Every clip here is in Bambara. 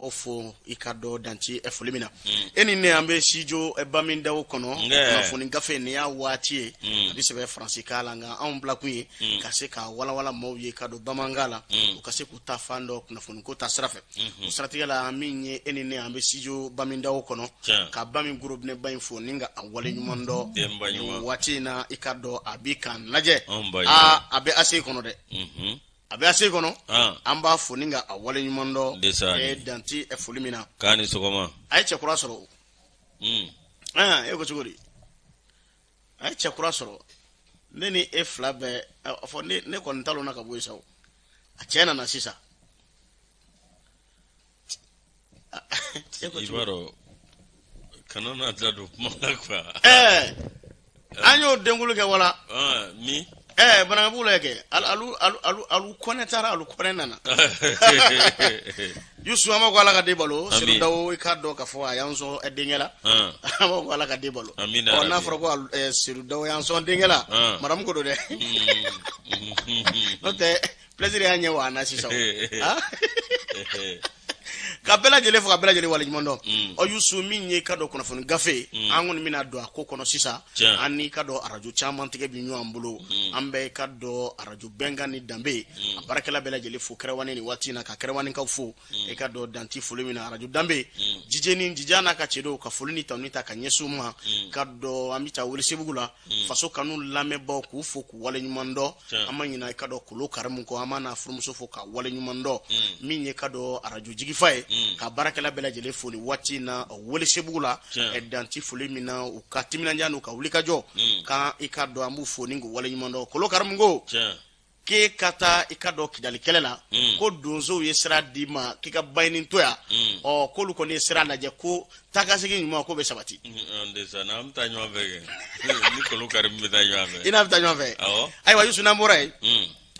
aw fo i ka dɔn dan tɛ foli min na. E ni ne an bɛ studio Bamindaw kɔnɔ, kunnafoni gafe nin y'a waati ye. A bɛ sɛbɛn faransikan la, nka anw bilakun ye ka se ka walawala maaw ye ka don bamanankan la, u ka se k'u ta fan dɔn kunnafoni ko ta sira fɛ. O siratigɛ la, min ye e ni ne an bɛ studio Bamindaw kɔnɔ, ka Bami gorobinɛba in fo ni ka a wale ɲuman dɔn nin waati in na. I ka dɔn a bi k'an lajɛ, aa, a bɛ ase kɔnɔ dɛ, a bɛ ase kɔnɔ. An b'a fo ni ka a wale ɲuman dɔn dan tɛ foli min na. K'a ni sɔgɔma. A ye cɛ kura sɔrɔ. E ko cogo di? A ye cɛ kura sɔrɔ. Ne ni e fila bɛɛ a fɔ ne kɔni talonna ka bɔ yen sa. A cɛ nana sisan. I b'a dɔn, kana na da don kuma la quoi. Ɛɛ, an y'o denkulu kɛ wala. Min? Ɛɛ, Banankabugu la kɛ, alu alu alu alu Kɔnɛ taara, alu Kɔnɛ nana. Yusu, an b'a ko Ala ka den balo. Sedu Dawo, i k'a dɔn k'a fɔ a y'an sɔn denkɛ la. An b'a ko Ala ka den balo. Ɔ, n'a fɔra ko Sedu Dawo y'an sɔn denkɛ la, maramu ko don dɛ, n'o tɛ plaisir y'a ɲɛ wa a na sisan. Ka bɛɛ lajɛlen fo, ka bɛɛ lajɛlen waleɲuman dɔn. Ɔ Yusu, min ye ka dɔn kunnafoni gafe, an kɔni bɛna don a ko kɔnɔ sisan. An ni ka dɔn arajo caman tigɛ bi ɲɔgɔn bolo. An bɛ ka dɔn arajo Bɛnkan ni Danbe, a baarakɛla bɛɛ lajɛlen fo kɛrɛwani ni waati in na, ka kɛrɛwanikaw fo, i ka dɔn dan tɛ foli min na. Arajo Danbe, Jijeni Jija n'a ka cɛdenw, ka foli ni tanuni ta ka ɲɛsin u ma. Ka dɔn an bɛ taa Welesebugu la, faso kanu lamɛnbaaw, k'u fo k'u waleɲuman dɔn. An ma ɲinɛ i ka dɔn Kolo Karimu kɔ, an b'a n'a furumuso fo ka waleɲuman dɔn. Min ye ka dɔn arajo Jigifa ye, ka baarakɛla bɛɛ lajɛlen fo ni waati in na Welesebugu la, dan tɛ foli min na, u ka timinandiya n'u ka wulikajɔ kan, i ka dɔn an b'u fo ni k'u waleɲuman dɔn. Kolo Karimu ko k'e ka taa i ka dɔn Kidali kɛlɛ la, ko donsow ye sira d'i ma k'i ka Bayini to yan. Ɔ, k'olu kɔni ye sira lajɛ ko taakasegin ɲuman ko bɛ sabati. An bɛ taa ɲɔgɔn fɛ kɛ, ni Kolo Karimu bɛ taa ɲɔgɔn fɛ. I n'a bɛ taa ɲɔgɔn fɛ. Ayiwa Yusu, n'an bɔra yen,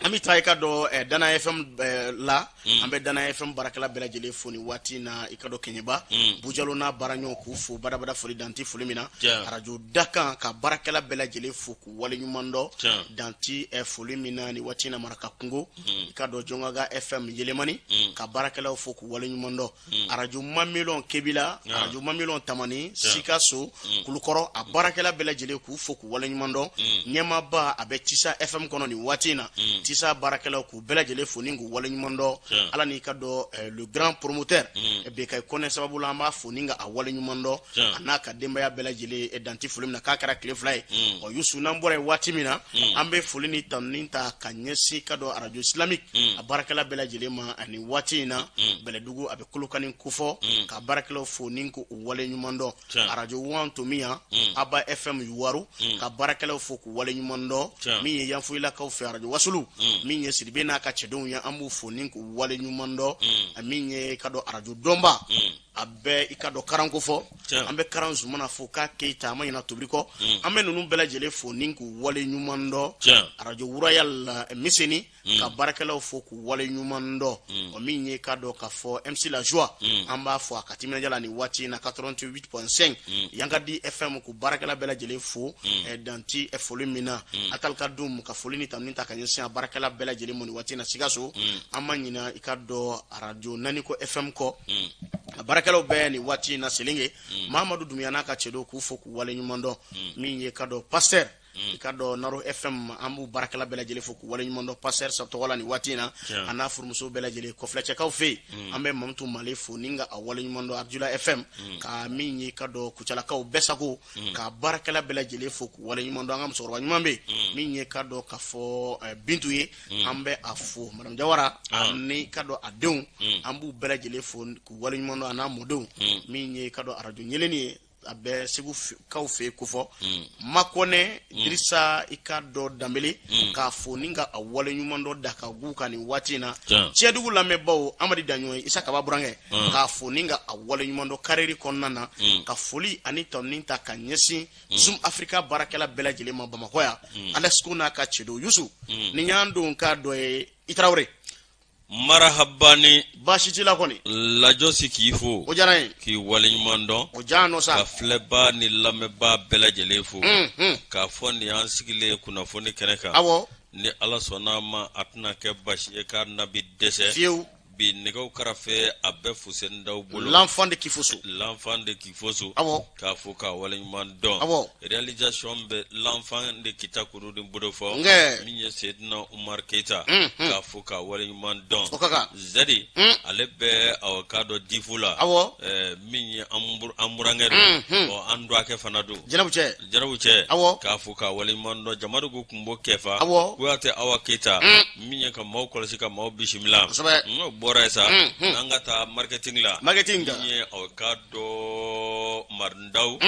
an bɛ taa i ka dɔn Dana FM la. An bɛ Dana FM baarakɛla bɛɛ lajɛlen fo ni waati in na, i ka dɔn Kɛɲɛba Bujalo n'a baaraɲɔgɔn, k'u fo badabada, foli dan tɛ foli min na. Arajo Dakan, ka baarakɛla bɛɛ lajɛlen fo k'u waleɲuman dɔn dan tɛ foli min na ni waati in na. Maraka kungo, i ka dɔn Jɔnkaga FM Yelemani, ka baarakɛlaw fo k'u waleɲuman dɔn. Arajo Mamilɔn Kebila, arajo Mamilɔn Tamani, Sikaso, Kulukɔrɔ, a baarakɛla bɛɛ lajɛlen, k'u fo k'u waleɲuman dɔn. Ɲɛmaaba a bɛ Tisa FM kɔnɔ nin waati in na. Tisa baarakɛlaw, k'u bɛɛ lajɛlen fo ni k'u waleɲuman dɔn. Ala n'i ka dɔn le grand promoteur Bekayi Kɔnɛ sababu la, an b'a fo ni ka a waleɲuman dɔn, a n'a ka denbaya bɛɛ lajɛlen, dan tɛ foli min na. K'a kɛra tile 2 ye. Ɔ Yusu, n'an bɔra yen waati min na, an bɛ foli ni tanuni ta ka ɲɛsin ka dɔn arajo Islamique, a baarakɛla bɛɛ lajɛlen ma ani waati in na. Bɛlɛdugu, a bɛ Kolokani kofɔ, ka baarakɛlaw fo ni k'u waleɲuman dɔn. Arajo Wantomiya, Aba FM Yuwaru, ka baarakɛlaw fo k'u waleɲuman dɔn. Min ye Yanfoyilakaw fɛ, arajo Wasulu, min ye Sidibe n'a ka cɛdenw ye, an b'u fo ni k'u waleɲuman dɔn. Min ye ka dɔn arajo Dɔnba, a bɛ i ka dɔn karanko fɔ, an bɛ Karan Zumana fo, k'a Keyita, an ma ɲina Tobiri kɔ. An bɛ ninnu bɛɛ lajɛlen fo ni k'u waleɲuman dɔn. Arajo Royal Miseni, ka baarakɛlaw fo k'u waleɲuman dɔn. O min ye ka dɔn k'a fɔ MC La Joie, an b'a fɔ a ka timinandiya la nin waati in na, 88.5 Yankadi FM, k'u baarakɛla bɛɛ lajɛlen fo dan tɛ foli min na. Atalika dun, ka foli ni tanuni ta ka ɲɛsin a baarakɛla bɛɛ lajɛlen ma nin waati in na Sikaso. An ma ɲina i ka dɔn arajo Naniko FM kɔ, a baarakɛlaw bɛɛ nin waati in na Selenge, Mahamadu Dunbiya n'a ka cɛdenw, k'u fo k'u waleɲuman dɔn. Min ye ka dɔn Pasteur, i ka dɔn Naro FM, an b'u baarakɛla bɛɛ lajɛlen fo k'u waleɲuman dɔn Pasteur tɔgɔ la nin waati in na, a n'a furumuso bɛɛ lajɛlen. Kɔfilɛcɛkaw fɛ yen, an bɛ Mamutu Male fo ni ka a waleɲuman dɔn Arjula FM. Ka min ye ka dɔn Kucalakaw bɛɛ sago, ka baarakɛla bɛɛ lajɛlen fo k'u waleɲuman dɔn. An ka musokɔrɔba ɲuman bɛ yen, min ye ka dɔn k'a fɔ Bintu ye, an bɛ a fo, madame Jawara ani ka dɔn a denw, an b'u bɛɛ lajɛlen fo k'u waleɲuman dɔn, a n'a mɔdenw. Min ye ka dɔn arajo Ɲeleni ye, a bɛ Segu kaw fɛ yen kofɔ, Makɔnɛ Dirisa, i ka dɔn Danbele, k'a fo ni ka a waleɲuman dɔn da ka gu kan nin waati in na. Cɛdugu lamɛnbaaw, Amadi Daɲɔ, Isa Kaba burankɛ, k'a fo ni ka a waleɲuman dɔn kariri kɔnɔna na. Ka foli ani tanuni ta ka ɲɛsin Zoom Africa baarakɛla bɛɛ lajɛlen ma Bamakɔ yan, Alexco n'a ka cɛdenw. Yusu, nin y'an don k'a dɔ ye, i Tarawele. Marahabani. Baasi t'i la kɔni? Lajɔsi, k'i fo. O diyara n ye. K'i waleɲuman dɔn. O diyara n sa. Ka filɛbaa ni lamɛnbaa bɛɛ lajɛlen fo, k'a fɔ nin y'an sigilen kunnafoni kɛnɛ kan. Ni Ala sɔnna a ma, a tɛna kɛ basi ye k'a na bi dɛsɛ. Fiyewu. bi nɛgɛw karafe a bɛ Fuseni Daw bolo l'enfant de Kifoso l'enfant de Kifoso awɔ k'a fo k'a waleɲuman dɔn awɔ réalisation bɛ l'enfant de Kita kuru ni bolo fɔ Nkɛ. min ye Sedina Umar Keyita k'a fo k'a waleɲuman dɔn O ka kan. Zadi ale bɛ awɔ k'a dɔn difu la Awɔ. Min ye an burankɛ don ɔ an dɔgɔkɛ fana don jɛnɛbu cɛ jɛnɛbu cɛ Awɔ. K'a fo k'a waleɲuman dɔn jamadu ko kunbo kɛfa Awɔ. Kuyate Awa Keyita min ye ka maaw kɔlɔsi ka maaw bisimila Kosɛbɛ. N'o bɔra yen sa an ka taa marketing la Marketing kan. min ye awɔ k'a dɔn Marindaw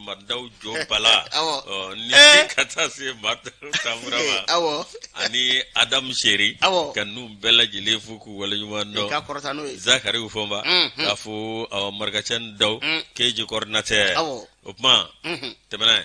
Marindaw jo bala Awɔ. Ɔ, ni Eh. ka taa se Marindaw Tamura ma awɔ ani Adamu Seri Awɔ. ka ninnu bɛɛ lajɛlen fo k'u waleɲuman dɔn k'a kɔrɔta n'o ye Zakari Fɔnba k'a fo awɔ Marikacɛ Daw KJ coordinateur Awɔ. O tuma tɛmɛna ye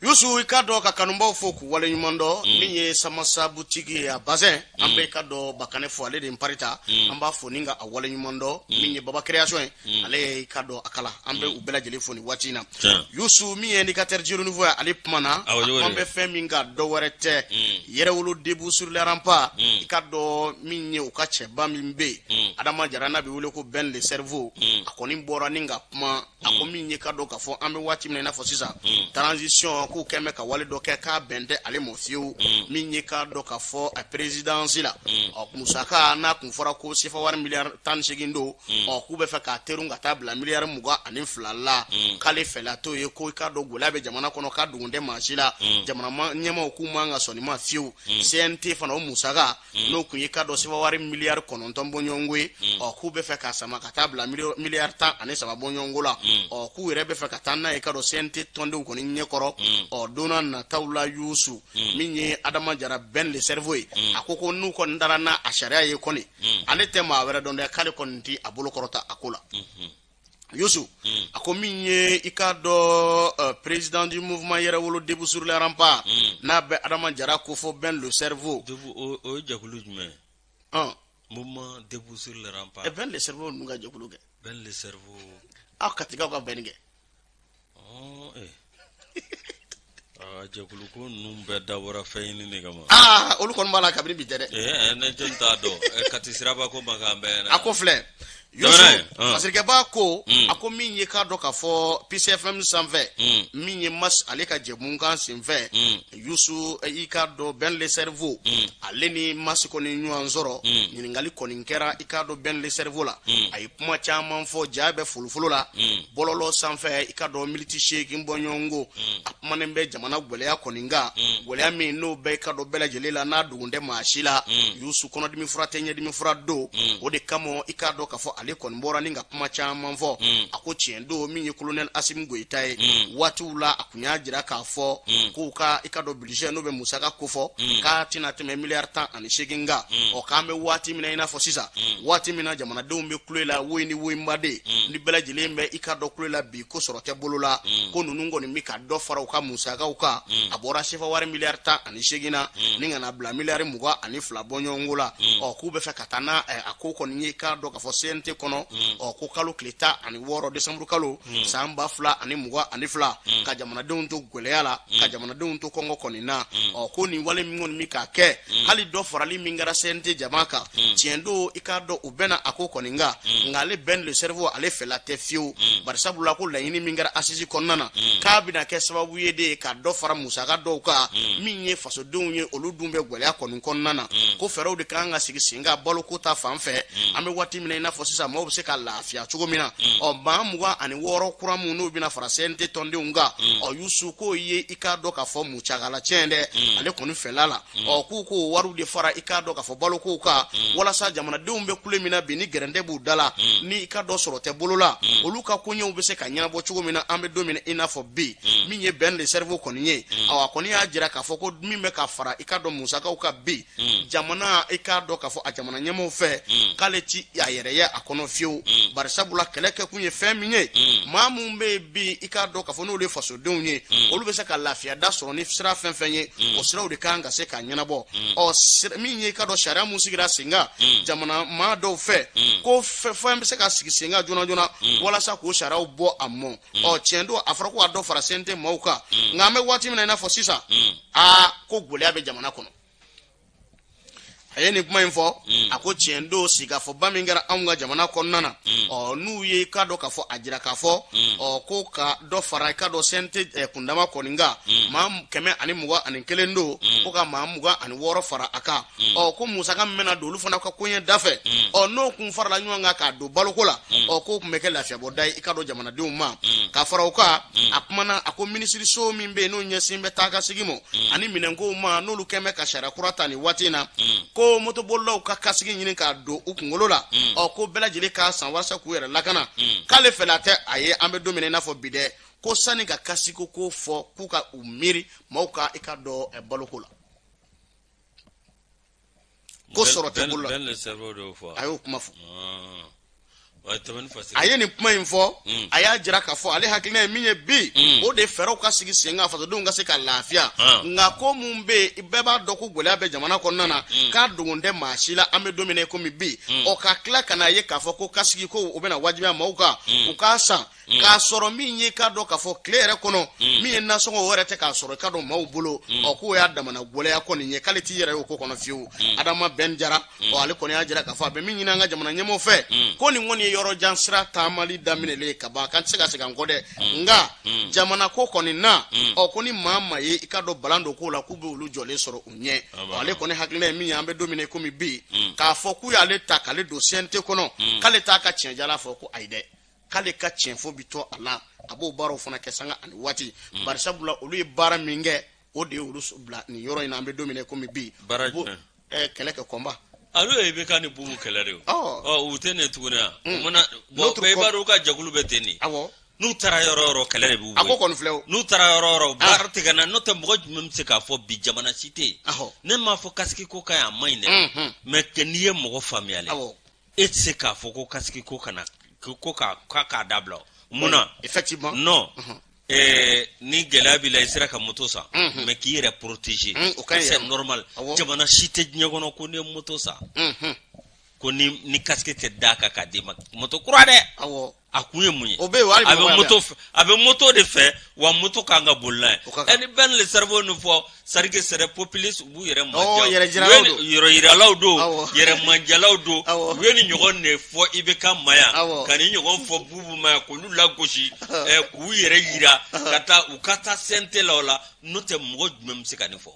Yusu i k'a dɔn ka kanubaw fo k'u waleɲuman dɔn min ye Samasa butigi ye a bazɛn an bɛ i k'a dɔn Bakanɛ fo ale de ye pari ta an b'a fo ni ka a waleɲuman dɔn min ye Baba création ye ale ye i k'a dɔn a kala an bɛ u bɛɛ lajɛlen fo nin waati in na Tiɲɛ. Yusu min ye indicateur du renouveau ye ale kumana Awɔ, a cogo kuma di? bɛ fɛn min kan dɔ wɛrɛ tɛ Yɛrɛwolo debout sur les remparts i k'a dɔn min ye u ka cɛba min bɛ yen Adama Jara n'a bɛ wele ko Ben le cerveau a kɔni bɔra ni ka kuma a ko min ye ka dɔn k'a fɔ an bɛ waati min na i n'a fɔ sisan transition k'u kɛn bɛ ka wale dɔ kɛ k'a bɛn tɛ ale ma fiyewu min ye k'a dɔn k'a fɔ a présidence la ɔ musaka n'a kun fɔra ko sefa wari miliyari 18 don ɔ k'u bɛ fɛ k'a terun ka taa bila miliyari 22 la k'ale fɛla t'o ye ko i k'a dɔn gɛlɛya bɛ jamana kɔnɔ k'a dogon tɛ maa si la jamana ɲɛmaaw k'u man ka sɔn nin ma fiyewu CNT fana o musaka n'o kun ye k'a dɔn sefa wari miliyari 9 bɔɲɔgɔnko ye ɔ k'u bɛ fɛ k'a sama ka taa bila miliyari 13 bɔɲɔgɔnko la ɔ k'u yɛrɛ bɛ fɛ ka taa n'a ye k'a dɔn CNT tɔndenw kɔni ɲɛkɔrɔ ɔ don nataw la Yusu min ye Adama Jara Ben le cerveau ye a ko ko n'u kɔni taara n'a a sariya ye kɔni ale tɛ maa wɛrɛ dɔn dɛ k'ale kɔni tɛ a bolo kɔrɔta a ko la Yusu a ko min ye i k'a dɔn président du mouvement Yɛrɛwolo debout sur les remparts n'a bɛ Adama Jara ko fɔ Ben le cerveau. Debout o ye jɛkulu jumɛn ye? Mouvement debout sur les remparts. Ben le cerveau ninnu ka jɛkulu kɛ. Ben le cerveau. Aw Katikaw ka bɛn kɛ. Ɔ eh aa jɛkulu ko ninnu bɛɛ dabɔra fɛn ɲini de kama. Aa olu kɔni b'a la kabini bi tɛ dɛ. Ee ne jɔn t'a dɔn Kati Siraba ko ma k'an bɛɛ ɲɛna. A ko filɛ Jamana ye, Yusu fasirikɛba ko a ko min ye k'a dɔn k'a fɔ PCFM sanfɛ min ye Mas ale ka jɛmukan senfɛ Yusu i k'a dɔn Ben le cerveau ale ni Mas kɔni ɲɔgɔn sɔrɔ ɲininkali kɔni kɛra i k'a dɔn Ben le cerveau la a ye kuma caman fɔ ja bɛ folofolo la bɔlɔlɔ sanfɛ i k'a dɔn miniti 8 bɔɲɔgɔnko a kumanen bɛ jamana gwɛlɛya kɔni kan gwɛlɛya min n'o bɛɛ i k'a dɔn bɛɛ lajɛlen la n'a dogon tɛ maa si la Yusu kɔnɔdimi fura tɛ ɲɛdimi fura don o de kama i k'a dɔn k'a fɔ ale kɔni bɔra ni ka kuma caman fɔ a ko tiɲɛ don min ye colonel Asimi Goyita ye waatiw la a kun y'a jira k'a fɔ k'u ka i k'a dɔn budget n'o bɛ musaka kofɔ k'a tɛna tɛmɛ miliyari 18 kan ɔ k'an bɛ waati min na i n'a fɔ sisan waati min na jamanadenw bɛ kule la woyi ni woyinbaden ni bɛɛ lajɛlen bɛ i k'a dɔn kule la bi ko sɔrɔ tɛ bolo la ko ninnu kɔni bɛ ka dɔ fara u ka musakaw kan a bɔra sefa wari miliyari 18 na ni ka na bila miliyari 22 bɔɲɔgɔnko la ɔ k'u bɛ fɛ ka taa n'a a ko kɔni ye k'a dɔn k'a fɔ CNT kɔnɔ ɔ ko kalo tile 16 décembre kalo san 2022 ka jamanadenw to gɛlɛya la ka jamanadenw to kɔngɔ kɔni na ɔ ko nin wale min kɔni bɛ k'a kɛ hali dɔ farali min kɛra CNT jama kan tiɲɛ don i k'a dɔn u bɛna a ko kɔni kan nka ale Ben le cerveau ale fɛla tɛ fiyewu bari sabula ko laɲini min kɛra assise kɔnɔna na k'a bɛna kɛ sababu ye de ka dɔ fara musaka dɔw kan min ye fasodenw ye olu dun bɛ gɛlɛya kɔni kɔnɔna na ko fɛɛrɛw de kan ka sigi sen kan baloko ta fan fɛ an bɛ waati min na i n'a fɔ sisan maaw bɛ se ka lafiya cogo min na ɔ maa 26 kura minnu n'u bɛna fara CNT tɔndenw kan ɔ Yusu k'o ye i k'a dɔn k'a fɔ musakala tiɲɛ dɛ ale kɔni fɛla la ɔ k'u k'o wariw de fara i k'a dɔn k'a fɔ balokow kan walasa jamanadenw bɛ kule min na bi ni gɛrɛntɛ b'u da la ni i k'a dɔn sɔrɔ tɛ bolo la olu ka koɲɛw bɛ se ka ɲɛnabɔ cogo min na an bɛ don min na i n'a fɔ bi min ye Ben le cerveau kɔni ye awa a kɔni y'a jira k'a fɔ ko min bɛ ka fara i k'a dɔn musakaw kan bi jamana i k'a dɔn k'a fɔ a jamana ɲɛmaaw fɛ k'ale ti a yɛrɛ ye a kɔnɔ fiyewu bari sabula kɛlɛ kɛkun ye fɛn min ye maa minnu bɛ yen bi i k'a dɔn k'a fɔ n'olu ye fasodenw ye olu bɛ se ka lafiya da sɔrɔ ni sira fɛn fɛn ye o siraw de kan ka se ka ɲɛnabɔ ɔ min ye i k'a dɔn sariya mun sigira sen kan jamana maa dɔw fɛ ko fɛn bɛ se ka sigi sen kan joona joona walasa k'o sariyaw bɔ a mɔ ɔ tiɲɛ don a fɔra ko ka dɔ fara CNT maaw kan nka an bɛ waati min na i n'a fɔ sisan aa ko gɛlɛya bɛ jamana kɔnɔ. A ye nin kuma in fɔ. A ko tiɲɛ don, sigikafɔba min kɛra anw ka jamana kɔnɔna na, ɔ n'u ye i k'a dɔn k'a fɔ a jira k'a fɔ, ɔ ko ka dɔ fara i k'a dɔn CNT kundama kɔni kan, maa 121 don, ko ka maa 26 fara a kan. Ɔ ko musaka min bɛna don olu fana ka koɲɛ da fɛ, ɔ n'o kun farala ɲɔgɔn kan k'a don baloko la, ɔ k'o tun bɛ kɛ lafiyabɔda ye i k'a dɔn jamanadenw ma. Ka fara o kan, a kumana, a ko minisiriso min bɛ yen n'o ɲɛsin bɛ taa ka segin ma ani minɛnkow ma, n'olu kɛn bɛ ka sariya kura ta nin waati in na, ko motobolilaw ka kasigi ɲini k'a don u kunkolo la, ɔ ko bɛɛ lajɛlen k'a san walasa k'u yɛrɛ lakana. K'ale fɛla tɛ a ye an bɛ don min na i n'a fɔ bi dɛ, ko sani ka kasiko ko fɔ, k'u ka u miiri maaw ka i k'a dɔn baloko la, ko sɔrɔ tɛ bolo la. A y'o kuma fɔ. A ye nin kuma in fɔ, a y'a jira k'a fɔ ale hakilina ye min ye bi, o de fɛɛrɛw ka sigi sen kan fasodenw ka se ka lafiya. Nka ko mun bɛ yen, bɛɛ b'a dɔn ko gɛlɛya bɛ jamana kɔnɔna na, k'a dogon tɛ maa si la an bɛ don min na komi bi. Ɔ ka tila ka n'a ye k'a fɔ ko kasigi ko o bɛna wajibiya maaw kan u k'a san, k'a sɔrɔ min ye k'a dɔn k'a fɔ tile yɛrɛ kɔnɔ min ye nasɔngɔ o yɛrɛ tɛ k'a sɔrɔ i k'a dɔn maaw bolo, ɔ k'o y'a damana gɛlɛya kɔni ye, k'ale t'i yɛrɛ ye o ko kɔnɔ fiyewu. Adama Ben Jara, ɔ ale kɔni y'a jira k'a fɔ a bɛ min ɲini an ka jamana ɲɛmɔgɔw fɛ, ko nin kɔni ye yɔrɔ jan sira taamali daminɛlen ye ka ban, k'an tɛ se ka segin an kɔ dɛ. Nka jamana ko kɔni na, ɔ ko ni maa maa ye i k'a dɔn balan don ko la, k'u bɛ olu jɔlen sɔrɔ u ɲɛ. Ɔ ale kɔni hakilina ye min ye an bɛ don min na komi bi, k'a fɔ k'u y'ale ta k'ale don CNT kɔnɔ, k'ale t'a ka tiɲɛjala fɔ, ko ayi dɛ, k'ale ka tiɲɛ fɔ bi to a la, a b'o baaraw fana kɛ sanga ani waati, bari sabula olu ye baara min kɛ, o de ye olu bila nin yɔrɔ in na an bɛ don min na komi bi. Baara jumɛn? Kɛlɛ kɛ kɔnba. Olu ye IBK ni Bubu kɛlɛ de ye. Ɔ u tɛ nin tuguni yan. O mana bon, bɛɛ b'a dɔn u ka jɛkulu bɛ ten de. N'u taara yɔrɔ o yɔrɔ, kɛlɛ de b'u A ko kɔni filɛ o. N'u taara yɔrɔ o yɔrɔ, baara tɛ ka na. N'o tɛ, mɔgɔ jumɛn bɛ se k'a fɔ bi jamana si tɛ yen? Ne m'a fɔ kasiki ko ka ɲi, a man ɲi dɛ. Mais n'i ye mɔgɔ faamuyalen, e tɛ se k'a fɔ ko kasiki ko kana ko k'a dabila mun na? Effectivement. Non, ni gɛlɛya b'i la, i sera ka moto san, mais k'i yɛrɛ protéger, o ka ɲi. C'est normal. Jamana si tɛ diɲɛ kɔnɔ ko n'i ye moto san, ko ni casque tɛ d'a kan k'a d'i ma, moto kura dɛ. A kun ye mun ye? O bɛ yen. A bɛ moto fɛ, a bɛ moto de fɛ wa, moto kan ka boli n'a ye. Ɛ ni Ben le cerveau nin fɔ, c'est à dire que c'est des populistes, u b'u yɛrɛ mandiya. Yɛrɛ yiralaw don, yɛrɛ mandiyalaw don. U ye nin ɲɔgɔn de fɔ IBK ma yan, ka nin ɲɔgɔn fɔ Bubu ma yan, k'olu lagosi, k'u yɛrɛ yira ka taa u ka taa CNT la o la. N'o tɛ, mɔgɔ jumɛn bɛ se ka nin fɔ?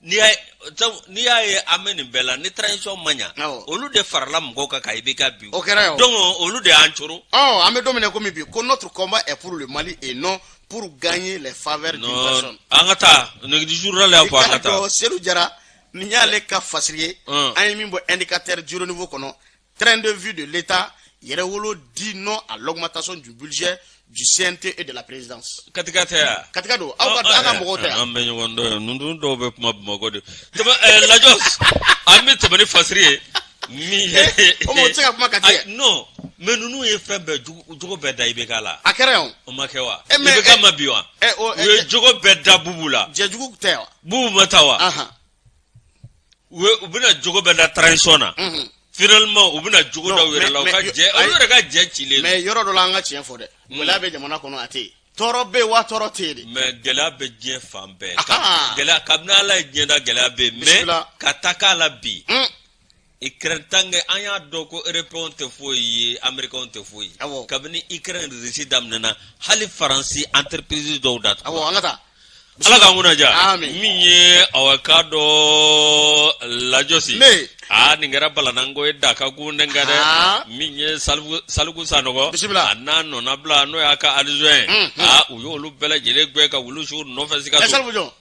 N'i y'a ye an bɛ nin bɛɛ la, ni transition ma ɲa, olu de farala mɔgɔw kan ka IBK bin. O kɛra donc olu de y'an coro. An bɛ don min na komi bi, ko notre combat est pour le Mali et non pour gagner les faveurs d'une personne. An ka taa journal y'a fɔ, an ka taa. Sedu Jara, nin y'ale ka fasiri ye an ye min bɔ Indicateur du Renouveau kɔnɔ: train de vie de l'État, Yɛrɛwolo dit non à l'augmentation du budget du CNT et de la présidence. Katika tɛ yan? Katika don, aw ka, an ka mɔgɔw tɛ yan. An bɛ ɲɔgɔn dɔn yan, ninnu dɔw bɛ kuma Bamakɔ de. Tɛmɛ Lajɔs, an bɛ tɛmɛ ni fasiri ye min ye. O ma, o tɛ se ka kuma Kati yɛ. Non, mais ninnu ye fɛn bɛɛ jogo bɛɛ da IBK la. A kɛra yan. O ma kɛ wa? IBK ma bin wa? U ye jogo bɛɛ da Bubu la. Jɛjugu tɛ wa? Bubu ma taa wa? U bɛna jogo bɛɛ da transition na. Finalement u bɛna jogo da u yɛrɛ la, u ka jɛ, olu yɛrɛ ka jɛ cilen. Mais yɔrɔ dɔ la, an ka tiɲɛ fɔ dɛ, gɛlɛya bɛ jamana kɔnɔ, a tɛ yen, tɔɔrɔ bɛ yen wa, tɔɔrɔ tɛ yen de. Mais gɛlɛya bɛ diɲɛ fan bɛɛ. Gɛlɛya, kabini Ala ye diɲɛ da, gɛlɛya bɛ yen, mais ka taa k'a la bi, Ukraine, tant que an y'a dɔn ko Européens tɛ foyi ye, Américains tɛ foyi ye. Kabini Ukraine Russie daminɛna, hali Faransi entreprise dɔw datugu. Awɔ, an ka taa. Ala k'an kunna diya. Min ye awa k'a dɔn Lajɔsi, aa nin kɛra balananko ye da ka kun ne kan dɛ. Min ye Saliku Sanɔgɔ, a n'a nɔnabila, n'o y'a ka adjoint ye, aa u y'olu bɛɛ lajɛlen gɛn ka wulu su nɔfɛ Sikaso.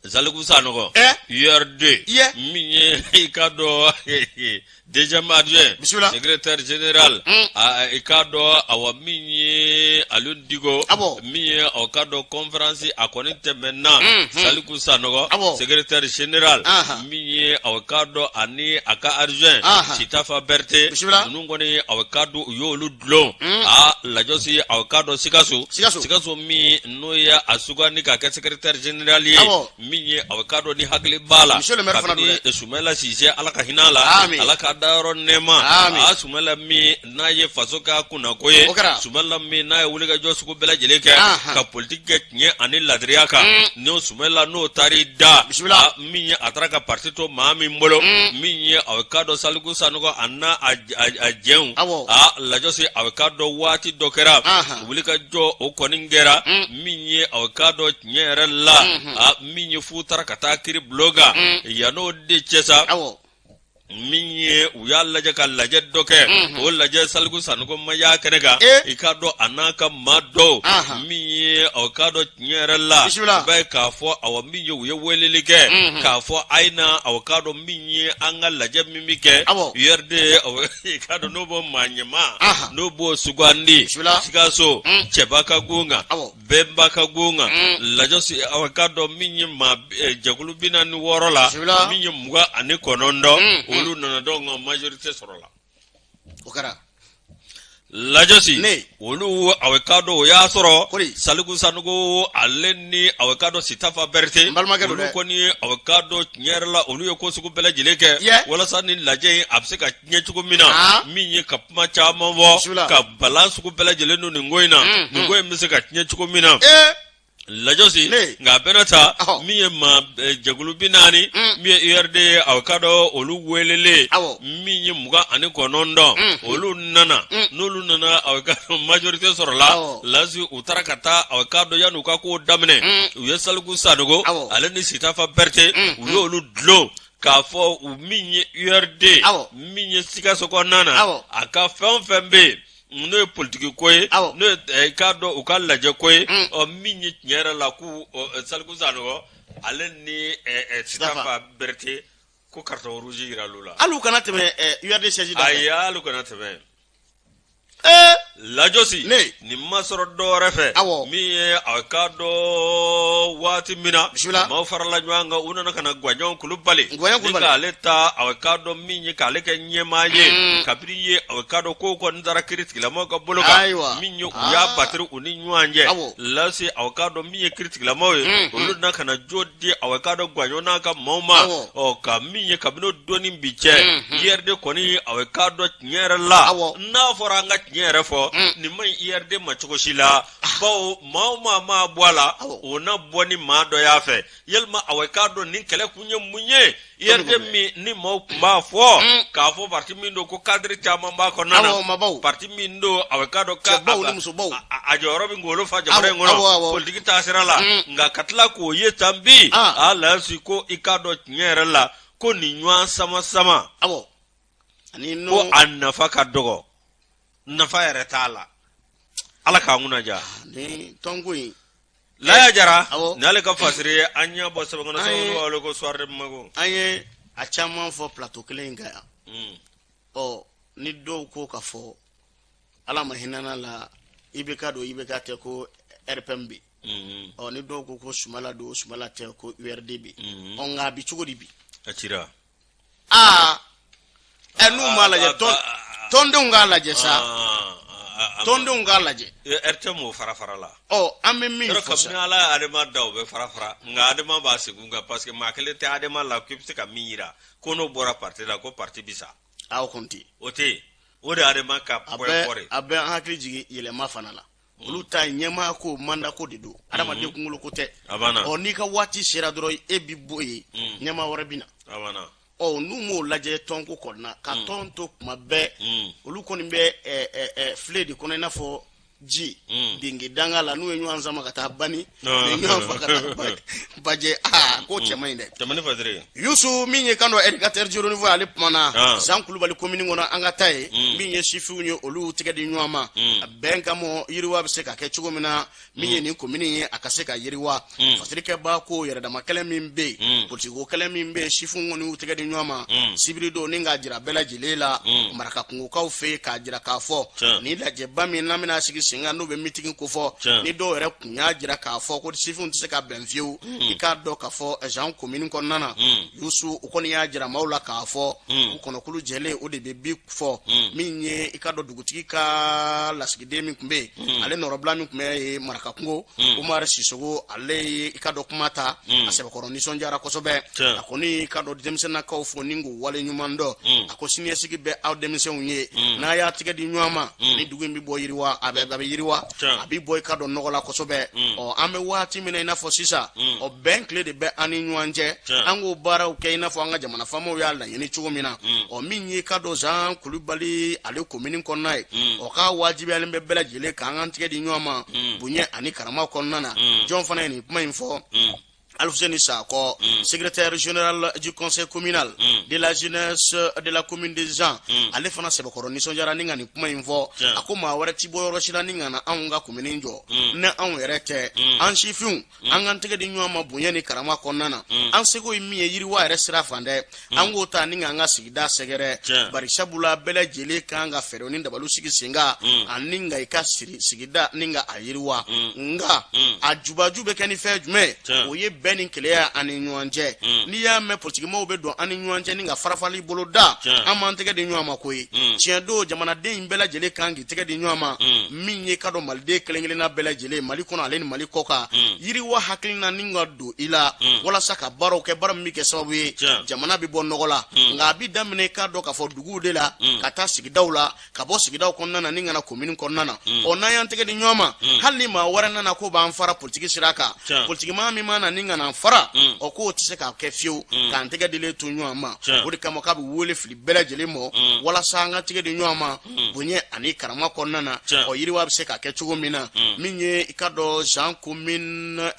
Saliku Sanɔgɔ, URD, min ye i k'a dɔn deuxième adjoint secrétaire général, i k'a dɔn awa min ye Alioune Diko, min ye aw k'a dɔn conférence a kɔni tɛmɛna, Saliku Sanɔgɔ secrétaire général, min ye aw k'a dɔn ani a ka adjoint Sitafa Berete, ninnu kɔni aw k'a dɔn u y'olu dulon a Lajɔsi, aw k'a dɔn Sikaso, Sikaso min n'o ye a sugandi k'a kɛ secrétaire général ye, min ye aw k'a dɔn ni hakili b'a la kabini Sumayila Sise, Ala ka hinɛ a la, Ala k'a k'a dayɔrɔ nɛɛma. Amin. A Sumala min n'a ye faso k'a kunnako ye, O kɛra. Sumala min n'a ye wulikajɔ sugu bɛɛ lajɛlen kɛ ka politiki kɛ tiɲɛ ani ladiriya kan, n'o Sumala n'o taar'i da. Bisimila. A, min ye a taara ka parti to maa min bolo, min ye a k'a dɔn Saliku Sanɔgɔ a n'a a jɛnw. A Lajɔsi, a k'a dɔn waati dɔ kɛra, wulikajɔ o kɔni kɛra min ye a k'a dɔn tiɲɛ yɛrɛ la, a min ye f'u taara ka taa kiri bulon kan. Yann'o de cɛ sa, min ye u y'a lajɛ ka lajɛ dɔ kɛ, o lajɛ Saliku Sanɔgɔ ma y'a kɛnɛ kan. I k'a dɔn a n'a ka maa dɔw, min ye aw k'a dɔn tiɲɛ yɛrɛ la, i b'a ye k'a fɔ awa min ye u ye weleli kɛ k'a fɔ a ye na, aw k'a dɔn min ye an ka lajɛ min bɛ kɛ URD, i k'a dɔn n'o bɔ maa ɲɛmaa n'o b'o sugandi Sikaso cɛba ka gon kan, bɛnba ka gon kan. Lajɔsi, aw k'a dɔn min ye maa jɛkulu 46 la, min ye 29, olu nana dɔn nka majorité sɔrɔla. O kɛra. Lajɔsi, olu aw k'a dɔn o y'a sɔrɔ Saliku Sanogo ale ni aw k'a dɔn Sitafa Berete, olu kɔni aw k'a dɔn tiɲɛ yɛrɛ la, olu ye ko sugu bɛɛ lajɛlen kɛ walasa ni lajɛ in a bɛ se ka tiɲɛ cogo min na, min ye ka kuma caman fɔ ka balan sugu bɛɛ lajɛlen don nin ko in na, nin ko in bɛ se ka tiɲɛ cogo min na. Lajɔsi, nka a bɛɛ n'a ta, min ye maa jɛkulu 40 min ye URD ye, aw k'a dɔn olu welelen, min ye 29, olu nana. N'olu nana, aw k'a dɔn majorité sɔrɔla. Lasi, u taara ka taa, aw k'a dɔn yanni u ka kow daminɛ, u ye Saliku Sanogo ale ni Sitafa Berete, u y'olu dulon k'a fɔ u min ye URD min ye Sikaso kɔnɔna na, a ka fɛn o fɛn bɛ yen n'o ye politiki ko ye, n'o ye k'a dɔn u ka lajɛ ko ye, ɔ min ye tiɲɛ yɛrɛ la k'u Saliku Sanogo ale ni Sitafa Berete ko carton rouge yiral'u la. Hali u kana tɛmɛ URD siège da fɛ. Ayi, hali u kana tɛmɛ. Lajɔsi, nin ma sɔrɔ dɔwɛrɛ fɛ, min ye a k'a dɔn waati min na maaw farala ɲɔgɔn kan, u nana ka na Gwaɲɔn Kulubali ni k'ale ta, a k'a dɔn min ye k'ale kɛ ɲɛmaa ye. Kabini ye a k'a dɔn kow kɔni taara kiri tigilamaw ka bolo kan, min ye u y'a batiri u ni ɲɔgɔn cɛ. Lasi, a k'a dɔn min ye kiri tigilamaw ye, olu nana ka na jo di a k'a dɔn Gwaɲɔn n'a ka maaw ma. Ɔ ka min ye kabini o don ni bi cɛ, URD kɔni a k'a dɔn tiɲɛ yɛrɛ la, n'a fɔra an ka tiɲɛ yɛrɛ fɔ, nin man ɲi URD ma cogo si la, bawo maa o maa maa bɔ a la, o na bɔ ni maa dɔ y'a fɛ. Yalima aw k'a dɔn nin kɛlɛ kun ye mun ye? URD min ni maaw tun b'a fɔ k'a fɔ parti min don ko cadre caman b'a kɔnɔna na, parti min don aw k'a dɔn k'a a jɔyɔrɔ bɛ ngolo fa jamana in kɔnɔ politiki taasira la, nka ka tila k'o ye tan bi, a lasi ko i k'a dɔn tiɲɛ yɛrɛ la ko nin ɲɔgɔn sama sama ko a nafa ka dɔgɔ, nafa yɛrɛ t'a la. Ala k'an kunna diya. Ni tɔnko in Laya Jara ni ale ka fasiri ye, an ɲɛ bɔ sɛbɛn kɔnɔ, sɛbɛn wale ko Soir de Bamako. An ye a caman fɔ plateau kelen in kan yan. Ɔ ni dɔw ko ka fɔ Ala ma hinɛna la IBK don, IBK tɛ, ko RPM bɛ ɔ ni dɔw ko ko Sumala don, Sumala tɛ, ko URD bɛ ɔ nka a bɛ cogo di bi? A cira. Aa ɛ n'u m'a lajɛ, tɔndenw k'a lajɛ sa, tɔndenw k'a lajɛ. RTM o fara fara la. Ɔ an bɛ min fɔ sa, kabini Ala ye Adama da o bɛ fara fara, nka Adama b'a segin kan parce que maa kelen tɛ Adama la k'i bɛ se ka min yira ko n'o bɔra parti la ko parti bi sa. A o kɔni tɛ. O tɛ yen, o de ye Adama ka point fort ye. A bɛ an hakili jigin yɛlɛma fana la. Olu ta ɲɛmaa ko mandat ko de don, adamaden kunkolo ko tɛ. Ɔ n'i ka waati sera dɔrɔn e bi bɔ yen, ɲɛmaa wɛrɛ bɛ na. Ɔ n'u m'o lajɛ tɔnko kɔnɔna ka tɔn to kuma bɛɛ, olu kɔni bɛ filen de kɔnɔ i n'a fɔ ji denge danga la, n'u ye ɲɔgɔn sama ka taa bani, ɲɔgɔn fa ka taa bajɛ. Aa ko cɛ man ɲi dɛ. Yusu, min ye kan dɔ Éducateur du Renouveau, ale kumana Zan Kulubali komini kɔnɔ. An ka taa yen, min ye sifinw ye, olu tɛgɛ di ɲɔgɔn ma bɛn kama, yiriwa bɛ se ka kɛ cogo min na, min ye nin komini ye, a ka se ka yiriwa. Fasirikɛba ko yɛrɛdama kɛlɛ min bɛ yen, politikiko kɛlɛ min bɛ yen, sifinw kɔni y'u tɛgɛ di ɲɔgɔn ma sibiri don ni k'a jira bɛɛ lajɛlen la maraka kungokaw fɛ yen, k'a jira k'a fɔ nin lajɛba min n'an bɛna sigi. sen kan, n'o bɛ mitigi kofɔ, ni dɔw yɛrɛ tun y'a jira k'a fɔ ko sifinw tɛ se ka bɛn fiyewu. I k'a dɔn k'a fɔ Zan komini kɔnɔna na, Yusu, u kɔni y'a jira maaw la k'a fɔ u kɔnɔkulu jɛlen, o de bɛ bi fɔ. Min ye i k'a dɔn dugutigi ka lasigiden min tun bɛ yen, ale nɔrɔbila min tun bɛ yen Marakakungo, Umar Sisogo, ale ye i k'a dɔn kuma ta, a sɛbɛkɔrɔ nisɔndiyara kosɛbɛ. A kɔni i k'a dɔn denmisɛnninnakaw fo ni k'u wale ɲuman dɔn. A ko siniɲɛsigi bɛ aw denmisɛnw ye, n'a y'a tigɛ di ɲɔgɔn ma, ni dugu in bɛ bɔ yiriwa, a bɛ yiriwa, a bɛ bɔ i k'a dɔn nɔgɔ la kosɛbɛ. Ɔ, an bɛ waati min na i n'a fɔ sisan, ɔ, bɛn tile de bɛ an ni ɲɔgɔn cɛ, an k'o baaraw kɛ i n'a fɔ an ka jamana faamaw y'a laɲini cogo min na. Ɔ, min ye k'a dɔn Zan Kulubali ale komini kɔnɔna ye, ɔ, k'a wajibiyalen bɛ bɛɛ lajɛlen k'an k'an tigɛ di ɲɔgɔn ma bonya ani karama kɔnɔna na. Jɔn fana ye nin kuma in fɔ? Alfousseni Sakɔ, secrétaire général du conseil communal de la jeunesse de la commune de Zan, ale fana sɛbɛkɔrɔ nisɔndiyara ni ka nin kuma in fɔ. A ko maa wɛrɛ ti bɔ yɔrɔ si la ni ka na anw ka komini jɔ ni anw yɛrɛ tɛ. An sifinw, an k'an tɛgɛ di ɲɔgɔn ma bonya ni karama kɔnɔna na. An seko ye min ye yiriwa yɛrɛ sira fan dɛ, an k'o ta ni k'an ka sigida sɛgɛrɛ, bari sabula bɛɛ lajɛlen kan ka fɛɛrɛw ni dabaliw sigi sen kan ani ka i ka sigida ni ka a yiriwa. Nka a jubaju bɛ kɛ ni fɛn jumɛn ye? O ye bɛn ni kelenya an ni ɲɔgɔn cɛ. N'i y'a mɛn politikimaaw bɛ don an ni ɲɔgɔn cɛ ni ka farafali bolo da, an m'an tɛgɛ di ɲɔgɔn ma ko ye. Tiɲɛ don, jamanaden in bɛɛ lajɛlen kan k'i tɛgɛ di ɲɔgɔn ma. Min ye k'a dɔn maliden kelen-kelenna bɛɛ lajɛlen, Mali kɔnɔ ale ni Mali kɔkan, yiriwa hakilina ni ka don i la walasa ka baaraw kɛ, baara min bɛ kɛ sababu ye jamana bɛ bɔ nɔgɔ la. Nka a bɛ daminɛ k'a dɔn k'a fɔ duguw de la, ka taa sigidaw la, ka bɔ sigidaw kɔnɔna na ni ka na komini kɔnɔna na. Ɔ, n'an y'an tɛgɛ di ɲɔgɔn ma, hali ni maa wɛrɛ nana ko b'an fara politiki sira kan, politikimaa min mana ni ka n'an fara, ɔ, k'o tɛ se ka kɛ fiyewu k'an tɛgɛ dilen to ɲɔgɔn ma. O de kama k'a bɛ wele fili bɛɛ lajɛlen ma walasa an ka tɛgɛ di ɲɔgɔn ma bonya ani karama kɔnɔna na, ɔ, yiriwa bɛ se ka kɛ cogo min na. Min ye i k'a dɔn Zan commune,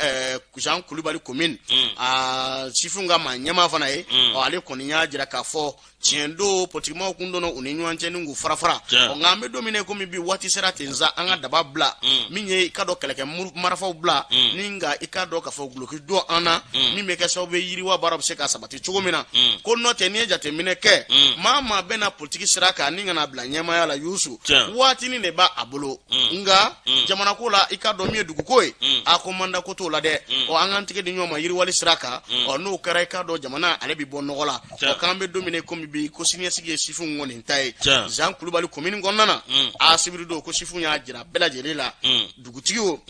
Zan Kulubali commune, a sifinw ka maa ɲɛmaa fana ye, ɔ, ale kɔni y'a jira k'a fɔ tiɲɛ don, politikimaaw kun donna u ni ɲɔgɔn cɛ ni k'u fara fara. Ɔ, nka an bɛ don min na komi bi, waati sera ten sa, an ka daba bila, min ye i k'a dɔn kɛlɛkɛ marifaw bila, ni nka i k'a dɔn k'a fɔ duloki don an na, min bɛ kɛ sababu ye yiriwa baara bɛ se ka sabati cogo min na. Ko n'o tɛ, n'i ye jateminɛ kɛ, maa maa bɛ na politiki sira kan ni ka na bila ɲɛmaaya la, Yusu, waatinin de b'a bolo. Nka jamana ko la, i k'a dɔn min ye duguko ye, a ko manda ko t'o la dɛ. Ɔ, an k'an tɛgɛ di ɲɔgɔn ma yiriwali sira kan. Ɔ, n'o kɛra, i k'a dɔn jamana ale bɛ bɔ nɔgɔ la. Ɔ, k'an bɛ don min na komi bi, ko siniɲɛsigi ye sifinw kɔni ta ye Zan Kulubali komini kɔnɔna na. A sibiri don ko sifinw y'a jira bɛɛ lajɛlen la, dugutigi o,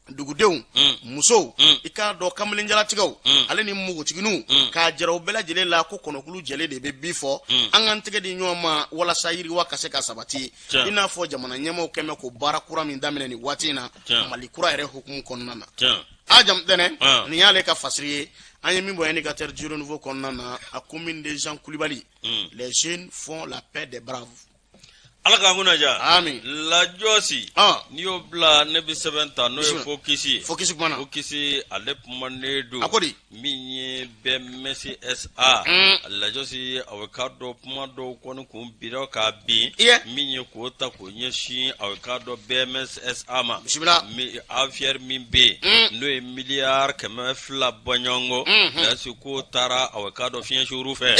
dugudenw, musow, i k'a dɔn kamalenjalatigɛw ale ni npogotigininw, k'a jira u bɛɛ lajɛlen la ko kɔnɔkulu jɛlen de bɛ bi fɔ. An k'an tɛgɛ di ɲɔgɔn ma walasa yiriwa ka se ka sabati, i n'a fɔ jamana ɲɛmaaw kɛmɛ ko baara kura min daminɛ nin waati in na, Mali kura yɛrɛ hukumu kɔnɔna na. A Jamutɛnɛ, nin y'ale ka fasiri ye an ye min bɔ Indicateur du Renouveau kɔnɔna na, a commune de Jean Coulibaly, les jeunes font la paix des braves. Ala k'an kunna diya. Amin. Lajɔsi, n'i y'o bila, ne bɛ sɛbɛn ta, n'o ye Focus ye. Focus kumana. Focus, ale kumanen don. A ko di? Min ye BMS SA, Lajɔsi, a bɛ k'a dɔn kuma dɔw kɔni kun bira k'a bin. Min ye k'o ta k'o ɲɛsin, a bɛ k'a dɔn BMS SA ma. Bisimila. Affaire min bɛ yen, n'o ye miliyari 200 bɔɲɔgɔnko. Lasi k'o taara, a bɛ k'a dɔn fiɲɛ suru fɛ.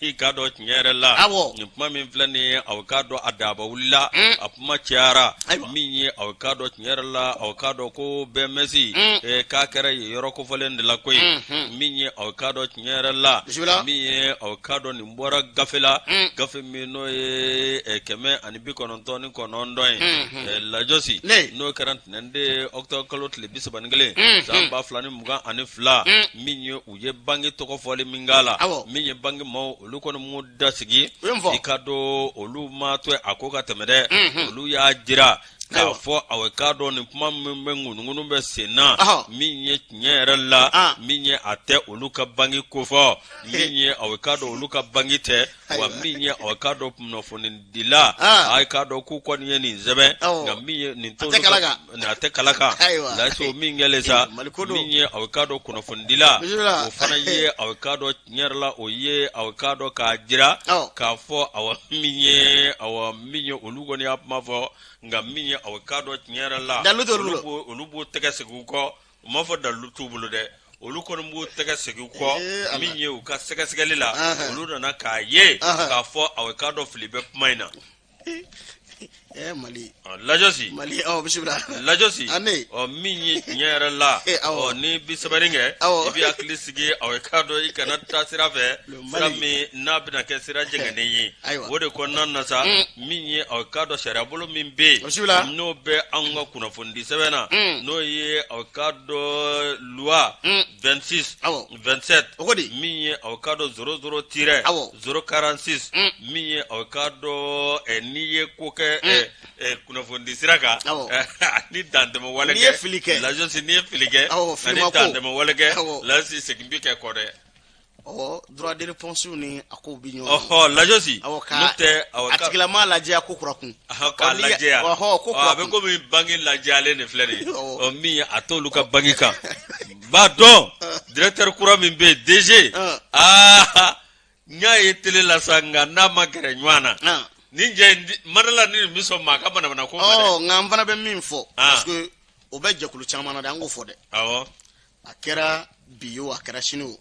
I k'a dɔn tiɲɛ yɛrɛ la, nin kuma min filɛ nin ye, a bɛ k'a dɔn a daba wulila, a kuma cayara. Min ye a bɛ k'a dɔn tiɲɛ yɛrɛ la, a bɛ k'a dɔn ko BMS k'a kɛra yen yɔrɔ kofɔlen de la koyi. Min ye a bɛ k'a dɔn tiɲɛ yɛrɛ la, min ye a bɛ k'a dɔn nin bɔra gafe la, gafe min n'o ye 199 ye, Lajɔsi, n'o kɛra ntɛnɛn de octobre kalo tile 31 san 2022. Min ye u ye banki tɔgɔ fɔli min k'a la, min ye banki maaw, olu kɔni m'u da sigi. I k'a dɔn olu ma to a ko ka tɛmɛ dɛ, olu y'a jira k'a fɔ a k'a dɔn nin kuma min bɛ ŋunuŋunu bɛ sen na, min ye tiɲɛ yɛrɛ la, min ye a tɛ olu ka banki kofɔ, min ye a k'a dɔn olu ka banki tɛ. Wa min ye a k'a dɔn kunnafonidila, a k'a dɔn k'u kɔni ye nin sɛbɛn, nka min ye nin a tɛ kala kan. Lasi, o min kɛlen sa, min ye a k'a dɔn kunnafonidila, o fana ye a k'a dɔn tiɲɛ yɛrɛ la, o ye a k'a dɔn k'a jira k'a fɔ awa min ye awa min ye olu kɔni y'a kuma fɔ, nka min ye a k'a dɔn tiɲɛ yɛrɛ la, olu b'u tɛgɛ segin u kɔ. U m'a fɔ dalilu t'u bolo dɛ, olu kɔni b'u tɛgɛ segin kɔ. Min ye u ka sɛgɛsɛgɛli la, olu nana k'a ye k'a fɔ a k'a dɔn fili bɛ kuma in na. Mali Lajɔsi Mali, ɔ bisimila. Lajɔsi, ɔ min ye tiɲɛ yɛrɛ la, ɔ ni bi sɛbɛnni kɛ, i bɛ hakili sigi, aw k'a dɔn i kana taa sira fɛ, sira min n'a bɛna kɛ sira jɛngɛnen ye. O de kɔnɔna na sa, min ye aw k'a dɔn sariyabolo min bɛ yen, n'o bɛ anw ka kunnafonidi sɛbɛn na, n'o ye aw k'a dɔn loi 26 27, o di min ye aw k'a dɔn 00 tiret 046, min ye aw k'a dɔn n'i ye ko kɛ kunnafonidi sira kan ni dantɛmɛ wale kɛ, n'i ye fili kɛ, Lajɔsi, n'i ye fili kɛ ani dantɛmɛ wale kɛ, Lajɔsi, segin bɛ kɛ kɔ dɛ. Ɔ droit de réponse ni a kow bi ɲɔgɔn. Ɔhɔ, Lajɔsi, n'o tɛ a tigilama lajɛya ko kura kun. K'a lajɛya, ɔhɔ, ko kura, a bɛ komi banki lajɛyalen de filɛ nin ye. Ɔ min ye a t'olu ka banki kan b'a dɔn, directeur kura min bɛ yen, DG, aa n y'a ye télé la sa, nka n'a ma gɛrɛ ɲɔgɔn na nin jɛ in madala ni nin bɛ sɔn maa ka manamana ko ma dɛ. Ɔ nka n fana bɛ min fɔ, parce que o bɛ jɛkulu caman na dɛ, an k'o fɔ dɛ. A kɛra bi ye o, a kɛra sini o,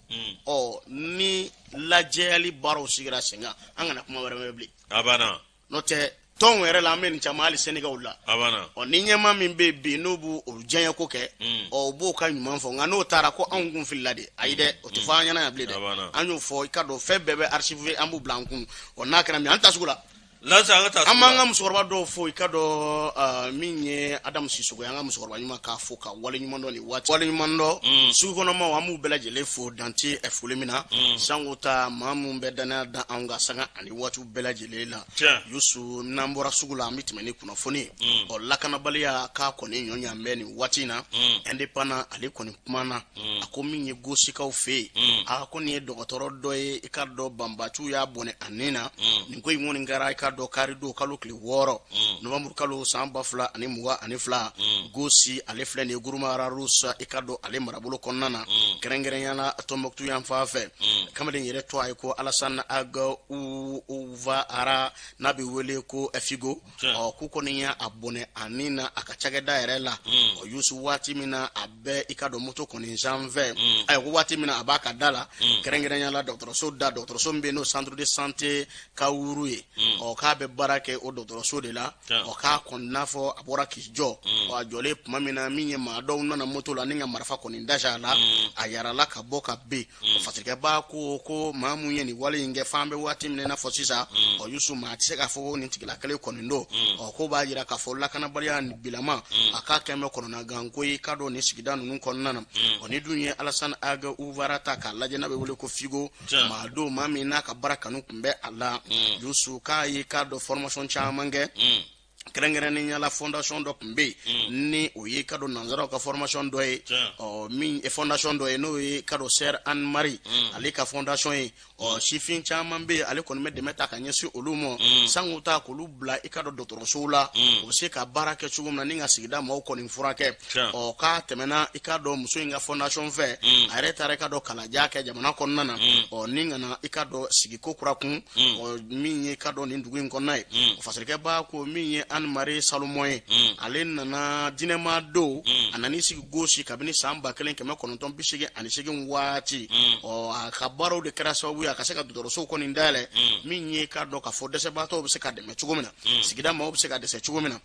ɔ ni lajɛyali baaraw sigira sen kan, an kana kuma wɛrɛ mɛn bilen. A banna. N'o tɛ tɔnw yɛrɛ la, an bɛ nin caman hali sɛndikaw la. A banna. Ɔ ni ɲɛmaa min bɛ yen bi, n'o b'o diyaɲɛ ko kɛ, ɔ o b'o ka ɲuman fɔ, nka n'o taara ko anw kun filila de, ayi dɛ, o tɛ fɔ an ɲɛna yan bilen dɛ. An y'o fɔ, i ka dɔn fɛn bɛɛ bɛ archive, an b'u bila an kun. Ɔ n'a kɛra min, an ta sugu la. Lasa, an ka taa. An b'an ka musokɔrɔba dɔw fo, i ka dɔn min ye Adamu Sisoko ye, an ka musokɔrɔba ɲuman, k'a fo ka wale ɲuman dɔn nin waati, wale ɲuman dɔn. Sugu kɔnɔmaw, an b'u bɛɛ lajɛlen fo dante foli min na, sanko ta maa minnu bɛ danaya da anw kan sanga ani waatiw bɛɛ lajɛlen la. Yusu, n'an bɔra sugu la, an bɛ tɛmɛ ni kunnafoni ye. Ɔ lakanabaliya k'a kɔni ɲɔ ɲan bɛ nin waati in na. Indépendant ale kɔni kumana, a ko min ye Gosikaw fɛ yen, a ko nin ye dɔgɔtɔrɔ dɔ ye, i ka dɔn banbaciw y'a bɔnɛ a ni na. Nin ko in kɔni kɛra, i ka dɔn karidon kalo tile 6 novembre kalo san 2022, Gosi ale filɛ nin ye Gourma Rharous, i ka dɔn ale marabolo kɔnɔna na, kɛrɛnkɛrɛnya la Tɔnbɔkutu yan fan fɛ. Kamalen yɛrɛ tɔgɔ ye ko Alassane Ag Ouvarah, n'a bɛ wele ko Figo. Ɔ k'u kɔni y'a bɔnɛ a ni na a ka cakɛda yɛrɛ la. Ɔ Yusu, waati min na a bɛ i ka dɔn moto kɔni sanfɛ, ayiwa ko waati min na a b'a ka da la, kɛrɛnkɛrɛnya la dɔgɔtɔrɔso da, dɔgɔtɔrɔso min bɛ yen n'o centre de santé Kawuru ye, ɔ k'a bɛ baara kɛ o dɔgɔtɔrɔso de la. Ɔ k'a kɔni n'a fɔ a bɔra k'i jɔ, ɔ a jɔlen tuma min na, min ye maa dɔw nana moto la ni ka marifa kɔni dasi a la, a yarala ka bɔ ka bin. O fasirikɛba ko maa mun ye nin wale in kɛ, f'an bɛ waati min na i n'a fɔ sisan, ɔ Yusu, maa tɛ se k'a fɔ ko nin tigila kelen kɔni don. Ɔ ko b'a jira k'a fɔ lakanabaliya nin bilama, a k'a kɛn bɛ kɔnɔnaganko ye, k'a dɔn nin sigida ninnu kɔnɔna na. Ɔ ni dun ye Alassane Ag Ouvarah ta k'a lajɛ, n'a bɛ wele ko Figo, maa don maa min n'a ka baara kanu tun bɛ a la. Yusu, k'a ye k'a dɔn formation caman kɛ, kɛrɛnkɛrɛnnenya la fondation dɔ tun bɛ yen, ni o ye ka dɔn nanzaraw ka formation dɔ ye, ɔ min fondation dɔ ye, n'o ye ka dɔn Sœur Anne Marie ale ka fondation ye. Ɔ sifin caman bɛ yen, ale kɔni bɛ dɛmɛ ta ka ɲɛsin olu ma, sanko ta k'olu bila i ka dɔn dɔgɔtɔrɔsow la, u bɛ se ka baara kɛ cogo min na ni ka sigida maaw kɔni furakɛ. Ɔ k'a tɛmɛna i ka dɔn muso in ka fondation fɛ, a yɛrɛ taara i ka dɔn kalanjan kɛ jamana kɔnɔna na, ɔ ni ka na i ka dɔn sigi ko kura kun, ɔ min ye ka dɔn nin dugu in kɔnɔna ye. Fasirikɛba ko min ye Anne Marie Salomon ye, ale nana dinɛma don, a nan'i sigi Gosi kabini san 1988 waati. Ɔ a ka baaraw de kɛra sababu ye a ka se ka dɔgɔtɔrɔsow kɔni dayɛlɛ, min ye k'a dɔn k'a fɔ dɛsɛbaatɔw bɛ se ka dɛmɛ cogo min na, sigida maaw bɛ se ka dɛsɛ cogo min na,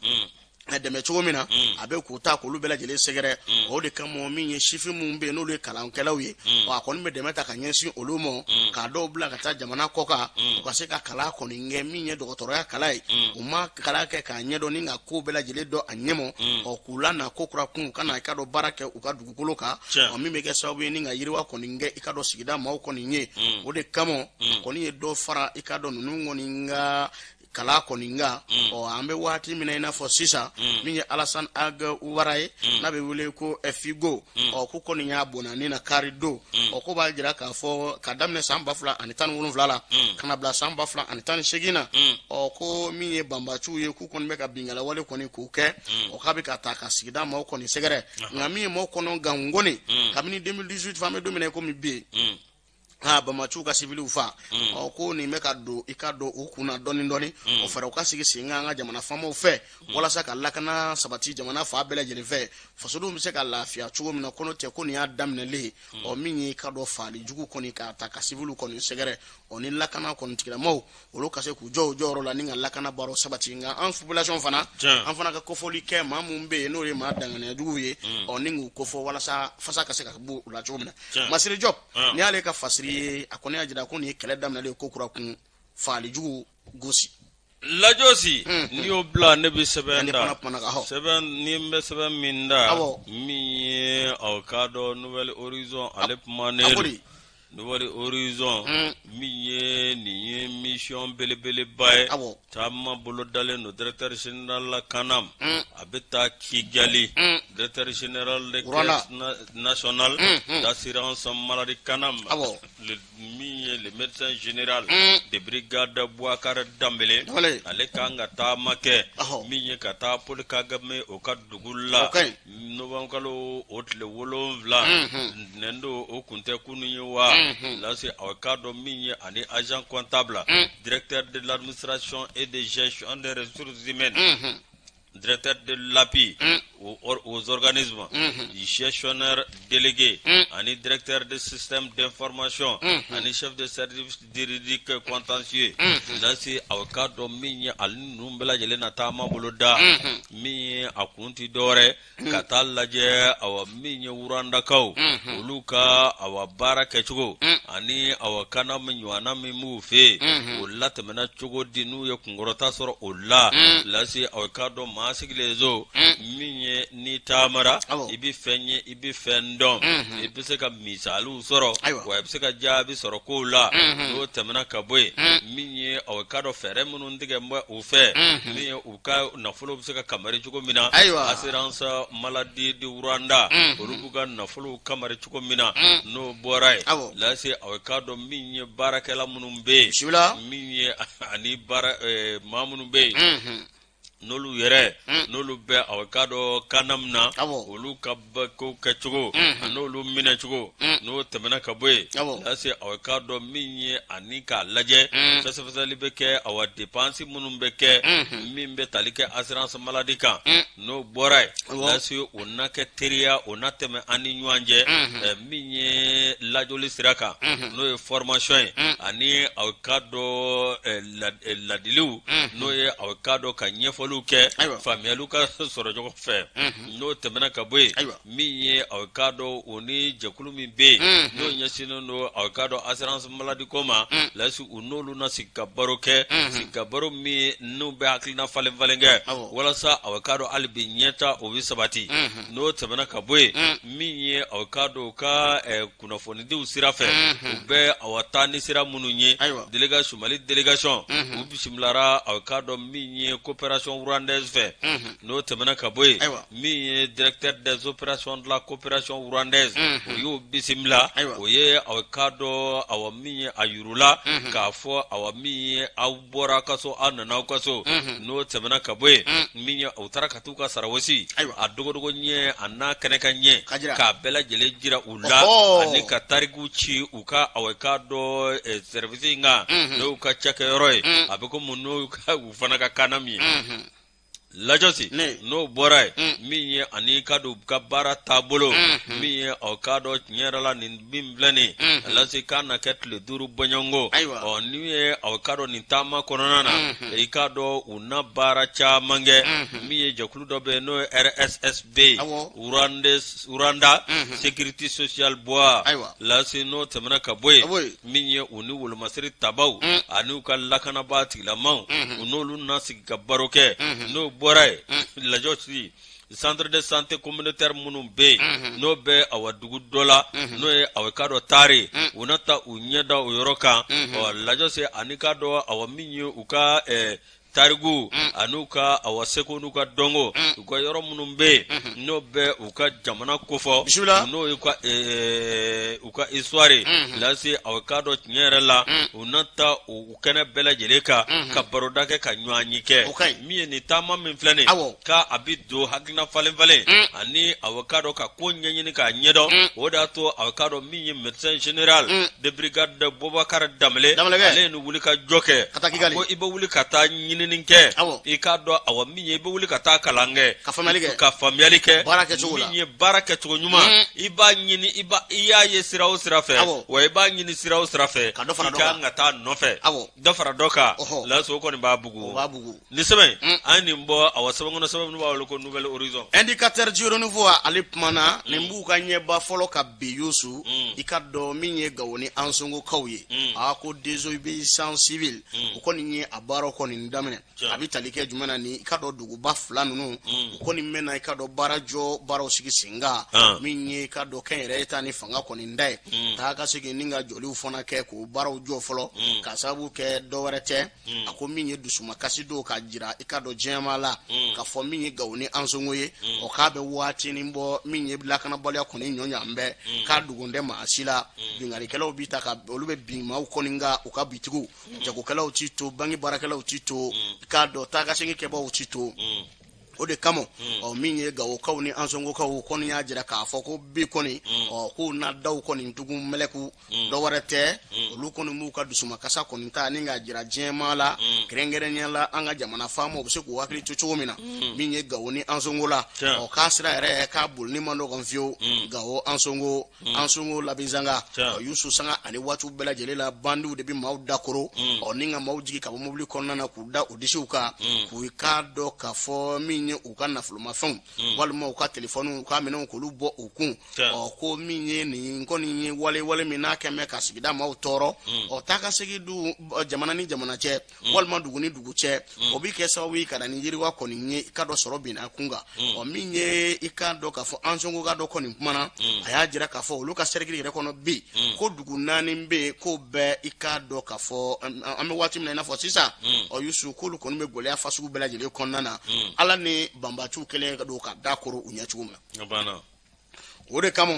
dɛmɛ cogo min na, a bɛ k'u ta k'olu bɛɛ lajɛlen sɛgɛrɛ. O de kama min ye sifin minnu bɛ yen, n'olu ye kalankɛlaw ye, a kɔni bɛ dɛmɛ ta ka ɲɛsin olu ma, k'a dɔw bila ka taa jamana kɔkan, u ka se ka kalan kɔni kɛ, min ye dɔgɔtɔrɔya kalan ye. U ma kalan kɛ k'a ɲɛdɔn ni ka ko bɛɛ lajɛlen dɔn a ɲɛmɔ, ɔ k'u lana ko kura kun, u ka na i ka dɔn baara kɛ u ka dugukolo kan, ɔ min bɛ kɛ sababu ye ni ka yiriwa kɔni kɛ i ka dɔn sigida maaw kɔni ye. O de kama a kɔni ye dɔ fara i ka dɔn ninnu kɔni ka kalan kɔni kan. Ɔ an bɛ waati min na i n'a fɔ sisan, min ye Alassane Ag Ouvarah ye, n'a bɛ wele ko Figo, ɔ k'u kɔni y'a bɔnɛ ni na kari don. Ɔ ko b'a jira k'a fɔ ka daminɛ san 2017 la ka na bila san 2018 na, ɔ ko min ye banbaciw ye, k'u kɔni bɛ ka binkanni wale kɔni k'o kɛ, ɔ k'a bɛ ka taa ka sigida maaw kɔni sɛgɛrɛ. Nka min ye maaw kɔnɔ gan kɔni, kabini 2018 f'an bɛ don min na i komi bi, Ha, banbaanciw ka siwiliw fa. Ɔ, ko nin bɛ ka don i ka dɔn u kun na dɔɔni dɔɔni. O fɛɛrɛw ka sigi sen kan an ka jamana faamaw fɛ walasa ka lakana sabati jamana fan bɛɛ lajɛlen fɛ, fasodenw bɛ se ka lafiya cogo min na. Ko n'o tɛ, ko nin y'a daminɛlen ye. Ɔ, min ye i ka dɔn faali jugu kɔni k'a ta ka siwiliw kɔni sɛgɛrɛ, ɔ, ni lakana kɔni tigilamaw, olu ka se k'u jɔ u jɔyɔrɔ la ni ka lakana baaraw sabati. Nka an population fana, an fana ka kofɔli kɛ maa minnu bɛ yen n'o ye maa danganiya juguw ye, ɔ, ni k'u kofɔ walasa fasa ka se ka bɔ u la cogo min na. Masire Jɔp, ni y'ale ka fasiri ye, a kɔni y'a jira ko nin ye kɛlɛ daminɛlen ye ko kura kun faali jugu gosi. Lajɔsi, n'i y'o bila, ne bɛ sɛbɛn da, sɛbɛn ni n bɛ sɛbɛn min da, min ye aw k'a dɔn Nouvel Horizon, ale kumanen don. Nouvel Horizon, min ye nin ye mission belebeleba ye, taama bolo dalen don directeur général la CANAM, a bɛ taa Kigali. Directeur général de caisse nationale d'assurance maladie CANAM, min ye le médecin général de brigade Boubacar Dembélé, ale ka kan ka taama kɛ min ye ka taa Paul Kagame o ka dugu la novembre kalo o tile 7, ntɛnɛn don, o kun tɛ kunun ye wa. Lase aw k'a dɔn min ye ani agent comptable, directeur de l'administration et de gestion des ressources humaines, directeur de l'appui aux organismes, gestionnaire délégué, ani directeur de système d'information, ani chef de service juridique contentieux. Lase aw k'a dɔn min ye ale ninnu bɛɛ lajɛlen na taama bolo da, min ye a kun tɛ dɔwɛrɛ ka taa lajɛ awa min ye Rwandakaw olu ka awa baara kɛcogo ani awa CANAM ɲɔgɔnna min b'u fɛ yen, o latɛmɛna cogo di, n'u ye kunkɔrɔta sɔrɔ o la. Lase aw k'a dɔn maa sigilen so, min ye n'i taamara, i bɛ fɛn ye, i bɛ fɛn dɔn, i bɛ se ka misaliw sɔrɔ, wa i bɛ se ka jaabi sɔrɔ kow la. N'o tɛmɛna ka bɔ yen, min ye aw k'a dɔn fɛɛrɛ minnu tigɛ bɛ u fɛ, min ye u ka nafolo bɛ se ka kamari cogo min na, ayiwa, assurance maladie de Rwanda, olu b'u ka nafolo kamari cogo min na. N'o bɔra yen, lase aw k'a dɔn min ye baarakɛla minnu bɛ yen, min ye ani baara maa minnu bɛ yen, n'olu yɛrɛ n'olu bɛ aw k'a dɔn CANAM na, olu ka ko kɛcogo n'olu minɛcogo. N'o tɛmɛna ka bɔ yen, lase aw k'a dɔn min ye ani k'a lajɛ fɛsɛfɛsɛli bɛ kɛ awa dépense minnu bɛ kɛ min bɛ tali kɛ assurance maladie kan. N'o bɔra yen, lase o na kɛ teriya, o na tɛmɛ an ni ɲɔgɔn cɛ, min ye lajɔli sira kan, n'o ye formation ye, ani aw k'a dɔn ladiliw, n'o ye aw k'a dɔn ka ɲɛfɔliw kɛ, faamuyaliw ka sɔrɔ ɲɔgɔn fɛ. N'o tɛmɛna ka bɔ yen, min ye aw k'a dɔn o ni jɛkulu min bɛ yen, n'o ɲɛsinnen don aw k'a dɔn assurance maladie ko ma, lasi u n'olu na sigi ka baro kɛ, sigi ka baro min n'u bɛ hakilina falen falen kɛ walasa aw k'a dɔn hali bi ɲɛta o bɛ sabati. N'o tɛmɛna ka bɔ yen, min ye aw k'a dɔn u ka kunnafonidiw sira fɛ, u bɛ awa taa ni sira minnu ye, délégation Mali délégation, u bisimilara aw k'a dɔn min ye coopération rwandaise fɛ. N'o tɛmɛna ka bɔ yen, min ye directeur des opérations de la coopération rwandaise, o y'o bisimila. O ye aw k'a dɔn awa min ye a yir'u la k'a fɔ awa min ye aw bɔra ka so, aw nana aw ka so. N'o tɛmɛna ka bɔ yen, min ye u taara ka t'u ka sarawusi a dogodogo ɲɛ a n'a kɛnɛ ka ɲɛ k'a bɛɛ lajɛlen jira u la, ani ka tariku ci u ka aw k'a dɔn service in kan, n'o y'u ka cakɛyɔrɔ ye, a bɛ komi n'o u fana ka CANAM ye. Lajɔsi, n'o bɔra yen, min ye ani ka don u ka baara taabolo, min ye aw k'a dɔn tiɲɛ yɛrɛ la nin min filɛ nin ye, lase k'a na kɛ tile 5 bɔɲɔgɔnko. Ɔ, ni ye aw k'a dɔn nin taama kɔnɔna na, i k'a dɔn u na baara caman kɛ. Min ye jɛkulu dɔ bɛ yen, n'o ye RSSB ye, Rwanda Sécurité Sociale Board. Lase n'o tɛmɛna ka bɔ yen, min ye u ni wolomasiri tabaw ani u ka lakanabaa tigilamaw, u n'olu na sigi ka baro kɛ. N'o bɔra yen, lajɔsi centre de santé communautaire minnu bɛ yen, n'o bɛ awa dugu dɔ la, n'o ye aw k'a dɔn Tare, u na taa u ɲɛ da o yɔrɔ kan. Ɔ, lajɔsi ani k'a dɔn awa min ye u ka tariku an'u ka awa seko n'u ka dɔnko u ka yɔrɔ minnu bɛ yen n'o bɛ u ka jamana kofɔ Bisimila. n'o ye u ka histoire lase aw k'a dɔn tiɲɛ yɛrɛ la u na taa u kɛnɛ bɛɛ lajɛlen kan ka baroda kɛ ka ɲɔgɔn ye kɛ O ka ɲi. min ye nin taama min filɛ nin Awɔ. k'a a bɛ don hakilina falen falen ani aw k'a dɔn ka ko ɲɛɲini k'a ɲɛdɔn o de y'a to aw k'a dɔn min ye médecin général de brigade Bubakari Danbele Danbele ale ye nin wuli ka jɔ kɛ Ka taa Kigali. ko i bɛ wuli ka taa ɲinini kɛ Awɔ. i k'a dɔn awa min ye i bɛ wuli ka taa kalan kɛ Ka faamuyali kɛ. ka faamuyali kɛ Baara kɛcogo la. min ye baara kɛcogo ɲuman i b'a ɲini i b'a i y'a ye sira o sira fɛ Awɔ. wa i b'a ɲini sira o sira fɛ Ka dɔ fara i dɔ kan kan. ka taa nɔfɛ Awɔ. dɔ fara dɔ kan Ɔhɔ. laso o kɔni b'a bugu O b'a bugu. nin sɛbɛn an ye nin bɔ awa sɛbɛn kɔnɔ sɛbɛn minnu b'a wele ko Nouvel Horizon Indicateur du Renouveau ale kumana nin b'u ka ɲɛba fɔlɔ ka bi Yusu i ka dɔn min ye Gawo ni Ansongokaw ye a ko désobéissance civile u kɔni ye a baaraw kɔni daminɛ a bɛ tali kɛ jumɛn na ni i ka dɔn duguba fila ninnu u kɔni bɛna i ka dɔn baara jɔ baaraw sigi sen kan min ye i ka dɔn kɛnyɛrɛye ta ni fanga kɔni da ye taa ka segin ni ka jɔliw fana kɛ k'o baaraw jɔ fɔlɔ ka sababu kɛ dɔ wɛrɛ tɛ a ko min ye dusumakasi don k'a jira i ka dɔn diɲɛmaa la k'a fɔ min ye Gawo ni Ansongo ye o k'a bɛ waatinin bɔ min ye lakanabaliya kɔni ɲɔɲan bɛɛ k'a dogon tɛ maa si la binkannikɛlaw bi ta ka olu bɛ bin maaw kɔni kan u ka bitigiw jagokɛlaw ti to banki baarakɛlaw ti to k'a dɔn taa ka segin kɛbaaw ti to o de kama ɔ min ye gawokaw ni ansongokaw kɔni y'a jira k'a fɔ ko bi kɔni ɔ k'u na daw kɔni tugu mɛlɛku dɔ wɛrɛ tɛ olu kɔni b'u ka dusumakasa kɔni ta ni k'a jira diɲɛmaa la kɛrɛnkɛrɛnnenya la an ka jamana faamaw bɛ se k'u hakili to cogo min na min ye gawo ni ansongo la ɔ k'a sira yɛrɛ k'a bolini man nɔgɔn fiyewu gawo ansongo Ansongo Labezanga Yusu sanga ani waatiw bɛɛ lajɛlen la bandiw de bɛ maaw dakoro ɔ ni ka maaw jigin ka bɔ mobili kɔnɔna na k'u da u disiw kan k'u k'a dɔn k'a fɔ min ye u ka nafolomafɛnw walima u ka telefɔniw u ka minɛnw k'olu bɔ u kun ɔ ko min ye nin kɔni ye wale wale min n'a kɛmɛ ka sigida maaw tɔɔrɔ ɔ taa ka segin du jamana ni jamana cɛ walima dugu ni dugu cɛ o bɛ kɛ sababu ye ka na ni yiriwa kɔni ye i ka dɔn sɔrɔ binna kun kan ɔ min ye i k'a dɔn k'a fɔ Ansongo ka dɔ kɔni kumana a y'a jira k'a fɔ olu ka sɛrikili yɛrɛ kɔnɔ bi ko dugu naani bɛ yen k'o bɛɛ i k'a dɔn k'a fɔ an bɛ waati min na i n'a fɔ sisan ɔ Yusu k'olu kɔni bɛ gɛlɛya fasugu bɛɛ lajɛlen kɔnɔna na Ala ni banbaciw kɛlen ka don ka da koro u ɲɛ cogo min na o de kama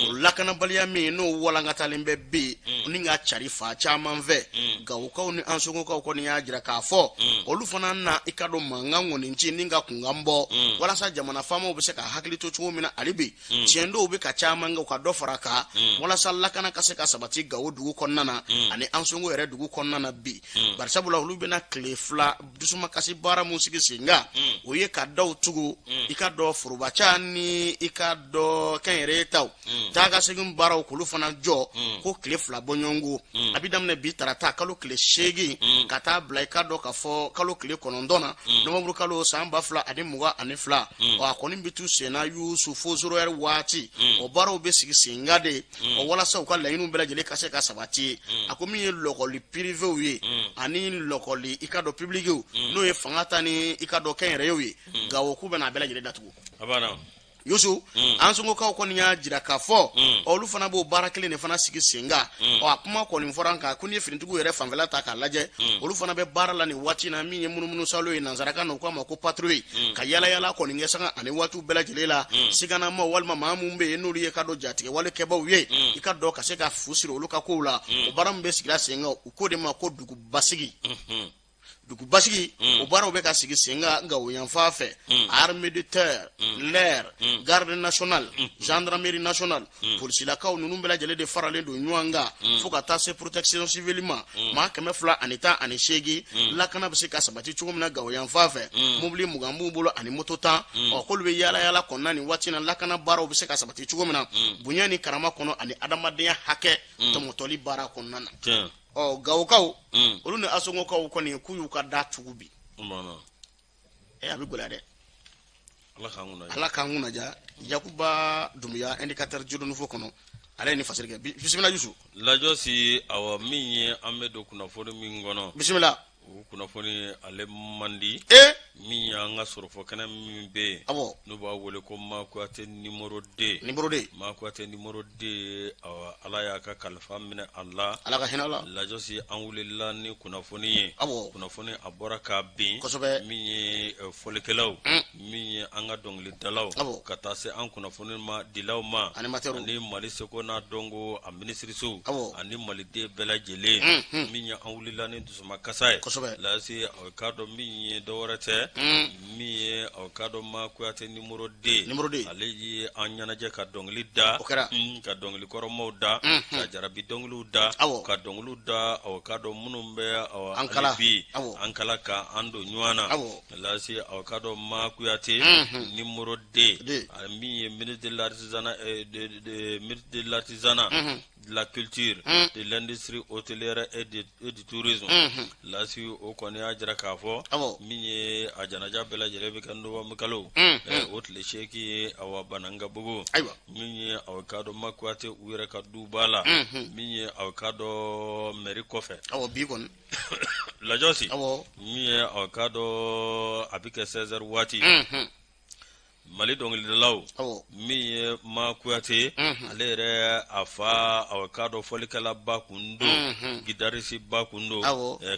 o lakanabaliya min n'o walankatalen bɛ bi ni ka cari fan caman fɛ Gawokaw ni Ansongokaw kɔni y'a jira k'a fɔ olu fana na i ka dɔn mankan kɔni ci ni ka kunkan bɔ walasa jamana faamaw bɛ se ka hakili to cogo min na hali bi tiɲɛ dɔw bɛ ka caman kɛ u ka dɔ fara a kan walasa lakana ka se ka sabati Gawo dugu kɔnɔna na ani Ansongo yɛrɛ dugu kɔnɔna na bi barisabula olu bɛna tile fila dusumakasi baara mun sigi sen kan o ye ka daw tugu i ka dɔn forobaca ni i ka dɔn kɛnyɛrɛye taw taa ka segin baaraw k'olu fana jɔ ko tile fila bɔɲɔgɔnko a bɛ daminɛ bi tarata kalo tile 8 ka taa bila i ka dɔn k'a fɔ kalo tile 9 na nowanburu kalo san 2022 ɔ a kɔni bɛ to senna Yusu fo zéro heure waati o baaraw bɛ sigi sen kan de o walasa u ka laɲiniw bɛɛ lajɛlen ka se ka sabati a ko min ye lɔkɔli pirivew ye ani lɔkɔli i ka dɔn pibilikiw n'o ye fanga ta ni i ka dɔn kɛnyɛrɛyew ye Gawo k'u bɛna a bɛɛ lajɛlen datugu Yusu Ansongokaw kɔni y'a jira k'a fɔ olu fana b'o baara kelen de fana sigi sen kan ɔ a kuma kɔni fɔra an kan ko n'i ye finitigiw yɛrɛ fanfɛla ta k'a lajɛ olu fana bɛ baara la nin waati in na min ye munumunu salo ye nansarakan na u k'a ma ko patrouille ka yala yala kɔni kɛ sanga ani waatiw bɛɛ lajɛlen la siganama walima maa minnu bɛ yen n'olu ye ka dɔn jatigɛ wale kɛbaw ye i ka dɔn ka se ka fu siri olu ka kow la o baara min bɛ sigira sen kan u k'o de ma ko dugu basigi dugu basigi o baaraw bɛ ka sigi sen kan Gawo yanfan fɛ armée de terre l'air garde nationale gendarmerie nationale polisilakaw ninnu bɛɛ lajɛlen de faralen don ɲɔgɔn kan fo ka taa se protection civile ma maa 218 lakana bɛ se ka sabati cogo min na Gawo yanfan fɛ mobili 20 b'u bolo ani moto 10 ɔ k'olu bɛ yaala yaala kɔnɔna nin waati na lakana baaraw bɛ se ka sabati cogo min na bonya ni karama kɔnɔ ani adamadenya hakɛ tɔmɔtɔli baara kɔnɔna na ɔ Gawokaw olu ni Ansongokaw kɔni k'u y'u ka da tugu bi a bɛ gɛlɛya dɛ Ala k'an kunna diya Yakuba Dunbiya Indicateur du Renouveau kɔnɔ ale ye nin fasiri kɛ bisimila Yusu Lajɔsi awa min ye an bɛ don kunnafoni min kɔnɔ bisimila o kunnafoni ale man di e Min y'an ka sɔrɔfɔ kɛnɛ min bɛ yen, n'u b'a wele ko Makuyate numéro 2, numéro 2, Makuyate numéro 2, awa, Ala y'a ka kalifa minɛ a la, Ala ka hinɛ a la. Lajɔsi, an wulila ni kunnafoni ye, kunnafoni a bɔra ka bin, min ye fɔlikɛlaw, min ye an ka dɔnkilidalaw, ka taa se an kunnafoni ma dilaw ma, ani Mali seko n'a dɔnko a minisiriso, ani maliden bɛɛ lajɛlen. Min ye an wulila ni dusumakasa ye, lasi, aw k'a dɔn min ye dɔwɛrɛ tɛ, min ye aw k'a dɔn Makuyate numéro 2, numéro 2, ale ye an ɲɛnajɛ ka dɔnkili da, ka dɔnkili kɔrɔmaw da, ka jarabi dɔnkiliw da, ka dɔnkiliw da, aw k'a dɔn minnu bɛ an kala bi an kala ka an don ɲɔgɔn na. Lasi, aw k'a dɔn Makuyate numéro 2, min ye ministre de l'artisanat, ministre de l'artisanat, de la culture, de l'industrie hôtelière et du tourisme. Lasi, o kɔni y'a jira k'a fɔ min ye a janaja bɛɛ lajɛlen bɛ kɛ novembre kalo o tile 8 ye, awa, Banankabugu. Min ye aw k'a dɔn Makuyate u yɛrɛ ka duba la, min ye aw k'a dɔn mairie kɔfɛ. Bi kɔni. Lajɔsi, min ye aw k'a dɔn a bɛ kɛ 16 heures waati. Mali dɔnkilidalaw, min ye Makuyate, ale yɛrɛ a fa, aw k'a dɔn fɔlikɛlaba kun don, guitariste ba kun don,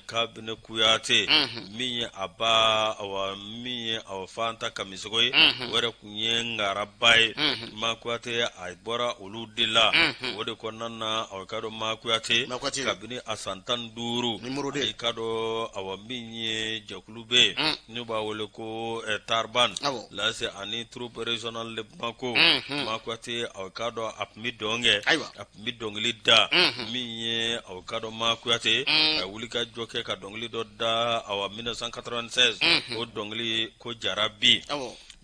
Kabini Kuyate. Min ye a ba, awa, min ye awa Fanta Kamisogo ye, o yɛrɛ kun ye ŋaraba ye. Makuyate a bɔra olu de la. O de kɔnɔna na, aw k'a dɔn Makuyate, kabini a san 15, i k'a dɔn, awa, min ye jɛkulu bɛ yen n'u b'a wele ko Tarban, lase, ani troupe régionale de Bamako, Makuyate, aw k'a dɔn a tun bɛ dɔn kɛ, a tun bɛ dɔnkili da. Min ye aw k'a dɔn Makuyate, a ye wuli ka jɔ kɛ ka dɔnkili dɔ da, awa, 1996, o dɔnkili ko Jarabi.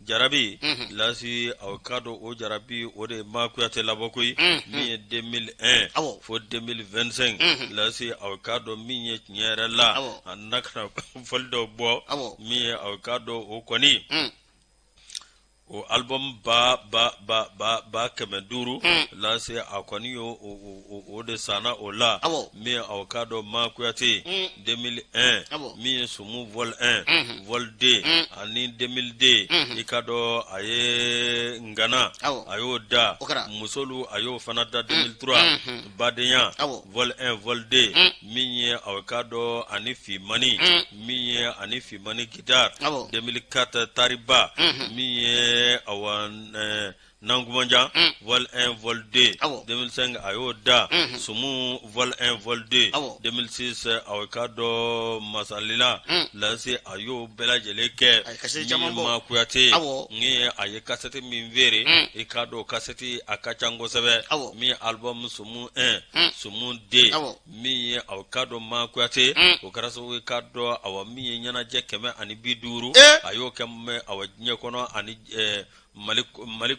Jarabi, lasi, aw k'a dɔn o jarabi o de ye Makuyate labɔ koyi. Min ye 2001 fo 2025, lasi, aw k'a dɔn min ye tiɲɛ yɛrɛ la, a nana ka na fɔli dɔw bɔ. Min ye aw k'a dɔn o kɔni o album ba ba ba ba ba 500, lase, a kɔni y'o o de sanna o la. Min aw k'a dɔn Makuyate 2001, min ye Sumu vol 1, vol 2 ani 2002, i k'a dɔn a ye Ngana, a y'o da. Musolu, a y'o fana da 2003. Badenya vol 1, vol 2, min ye aw k'a dɔn ani Fimani, min ye ani Fimani guitare 2004. Tariba, min ye awa Nankumanjan vol 1, vol 2, 2005, a y'o da. Sumu vol 1, vol 2, 2006, aw k'a dɔn Masalila, lase, a y'o bɛɛ lajɛlen kɛ. Min ye Makuyate ni a ye kasɛti min feere, i k'a dɔn kasɛti a ka ca kosɛbɛ. Min ye album Sumu 1, Sumu 2, min ye aw k'a dɔn Makuyate, o kɛra sababu ye k'a dɔn, awa, min ye ɲɛnajɛ 150, a y'o kɛ awa diɲɛ kɔnɔ ani Mali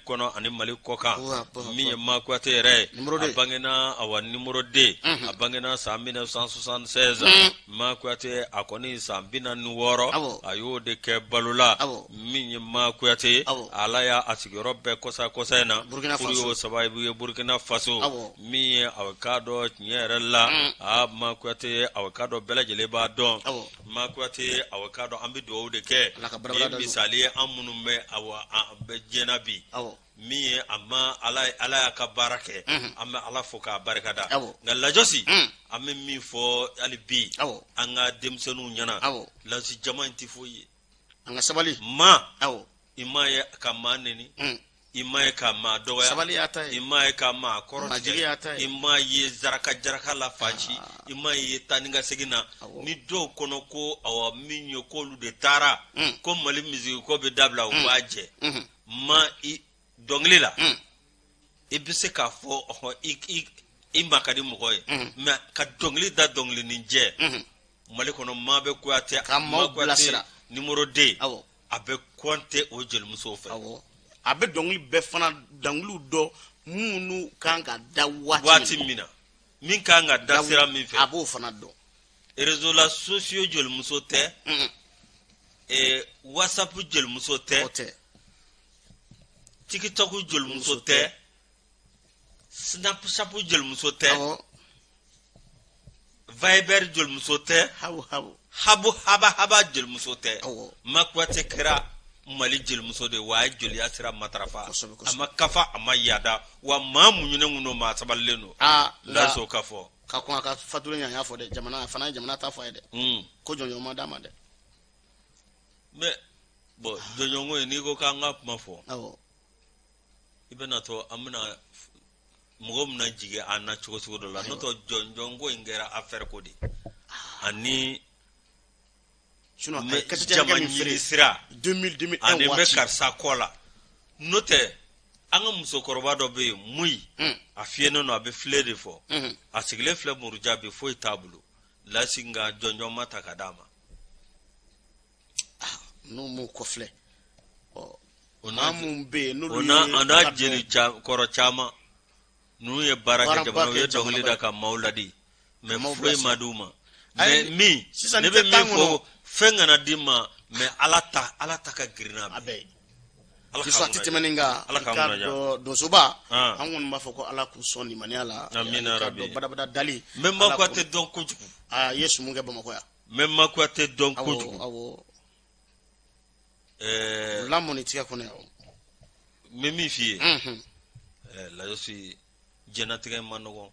kɔnɔ ani Mali kɔkan. Min ye Makuyate yɛrɛ ye, a bangena, awa, numéro 2, a bangena san 1976. Makuyate a kɔni san 46, a y'o de kɛ balo la. Min ye Makuyate, Ala y'a sigiyɔrɔ bɛɛ kɔsa kɔsa in na, furu y'o sababu ye Burukina Faso. Min ye aw k'a dɔn tiɲɛ yɛrɛ la, a Makuyate, aw k'a dɔn bɛɛ lajɛlen b'a dɔn. Makuyate, aw k'a dɔn an bɛ dugawu de kɛ. Nin ye misali ye an minnu bɛ, awa, bɛ diɲɛ na bi. Min ye a ma ala y'a ka baara kɛ, an bɛ Ala fo k'a barika da. Nka lajɔsi, an bɛ min fɔ hali bi an ka denmisɛnninw ɲɛna, lasi, jama in tɛ foyi ye. An ka sabali. Ma i m'a ye ka maa neni, i m'a ye ka maa dɔgɔya, sabali y'a ta ye, i m'a ye ka maa kɔrɔ tigɛ, y'a ta ye, i m'a ye zaraka jaraka la fan si, i m'a ye taa ni ka segin na. Ni dɔw kɔnɔ ko, awa, min ye k'olu de taara ko Mali misiki ko bɛ dabila, u b'a jɛ ma i dɔnkili la. I bɛ se k'a fɔ ɔhɔ i ma ka di mɔgɔ ye, mais ka dɔnkili da dɔnkili ni jɛ Mali kɔnɔ, maa bɛ Kuyate ka maaw bilasira. Numéro 2, a bɛ compter o jelimusow fɛ. A bɛ dɔnkili bɛɛ fana, dɔnkiliw dɔn minnu kan ka da waati min na, min kan ka da sira min fɛ. A b'o fana dɔn. Réseaux la sociaux jelimuso tɛ, WhatsApp jelimuso tɛ, TikTok jelimuso tɛ, Snapchat jelimuso tɛ. Viber jelimuso tɛ, habu habu, habu haba haba jelimuso tɛ. Ma Kuyate kɛra Mali jelimuso de ye, wa a ye jeliya sira matarafa. A ma kafa, a ma yaada, wa maa muɲunen kun don, maa sabalilen don. Laso ka fɔ ka kɔn a ka fatuli ɲɛ, an y'a fɔ dɛ, jamana a fana ye jamana ta fɔ a ye dɛ, ko jɔnjɔn ma d'a ma dɛ. Mais bon, jɔnjɔnko in, n'i ko k'an ka kuma fɔ, i bɛna to an bɛna mɔgɔ bɛna jigin an na cogo sugu dɔ la. N'o tɛ, jɔnjɔnko in kɛra affaire ko de ye ani jama ɲini sira ani n bɛ karisa kɔ la. N'o tɛ, an ka musokɔrɔba dɔ bɛ yen, muyi a fiyennen don, a bɛ filen de fɔ, a sigilen filɛ muruja bi, foyi t'a bolo lasi, nka jɔnjɔn ma ta ka d'a ma. N'u m'u kɔfilɛ, maa minnu bɛ yen n'olu ye, a n'a jeli kɔrɔ caman ninnu ye baara kɛ jamana, u ye dɔnkili da ka maaw ladi, mais foyi ma d'u ma. Mais min ne bɛ min fɔ, fɛn kana d'i ma, mais ala ta, ala ta ka girin n'a bɛɛ ye. Ala a tɛ tɛmɛ nin kan. Ala k'an kunna diya. Donsoba, an kɔni b'a fɔ ko Ala k'u sɔn limaniya la. Amina rabi. Badabada dali. N bɛ Ma Kuyate dɔn kojugu. A ye sumu kɛ Bamakɔ yan. N bɛ Ma Kuyate dɔn kojugu. Awɔ. Lamɔni tigɛ kɔnɔ yan. N bɛ min f'i ye, Lajosi, diɲɛnatigɛ man nɔgɔn.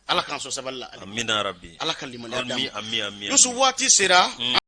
Ala k'an sɔn sabali la. Amina rabi. Ala ka limaniya d'an ma. Ami ami. Yusu, waati sera.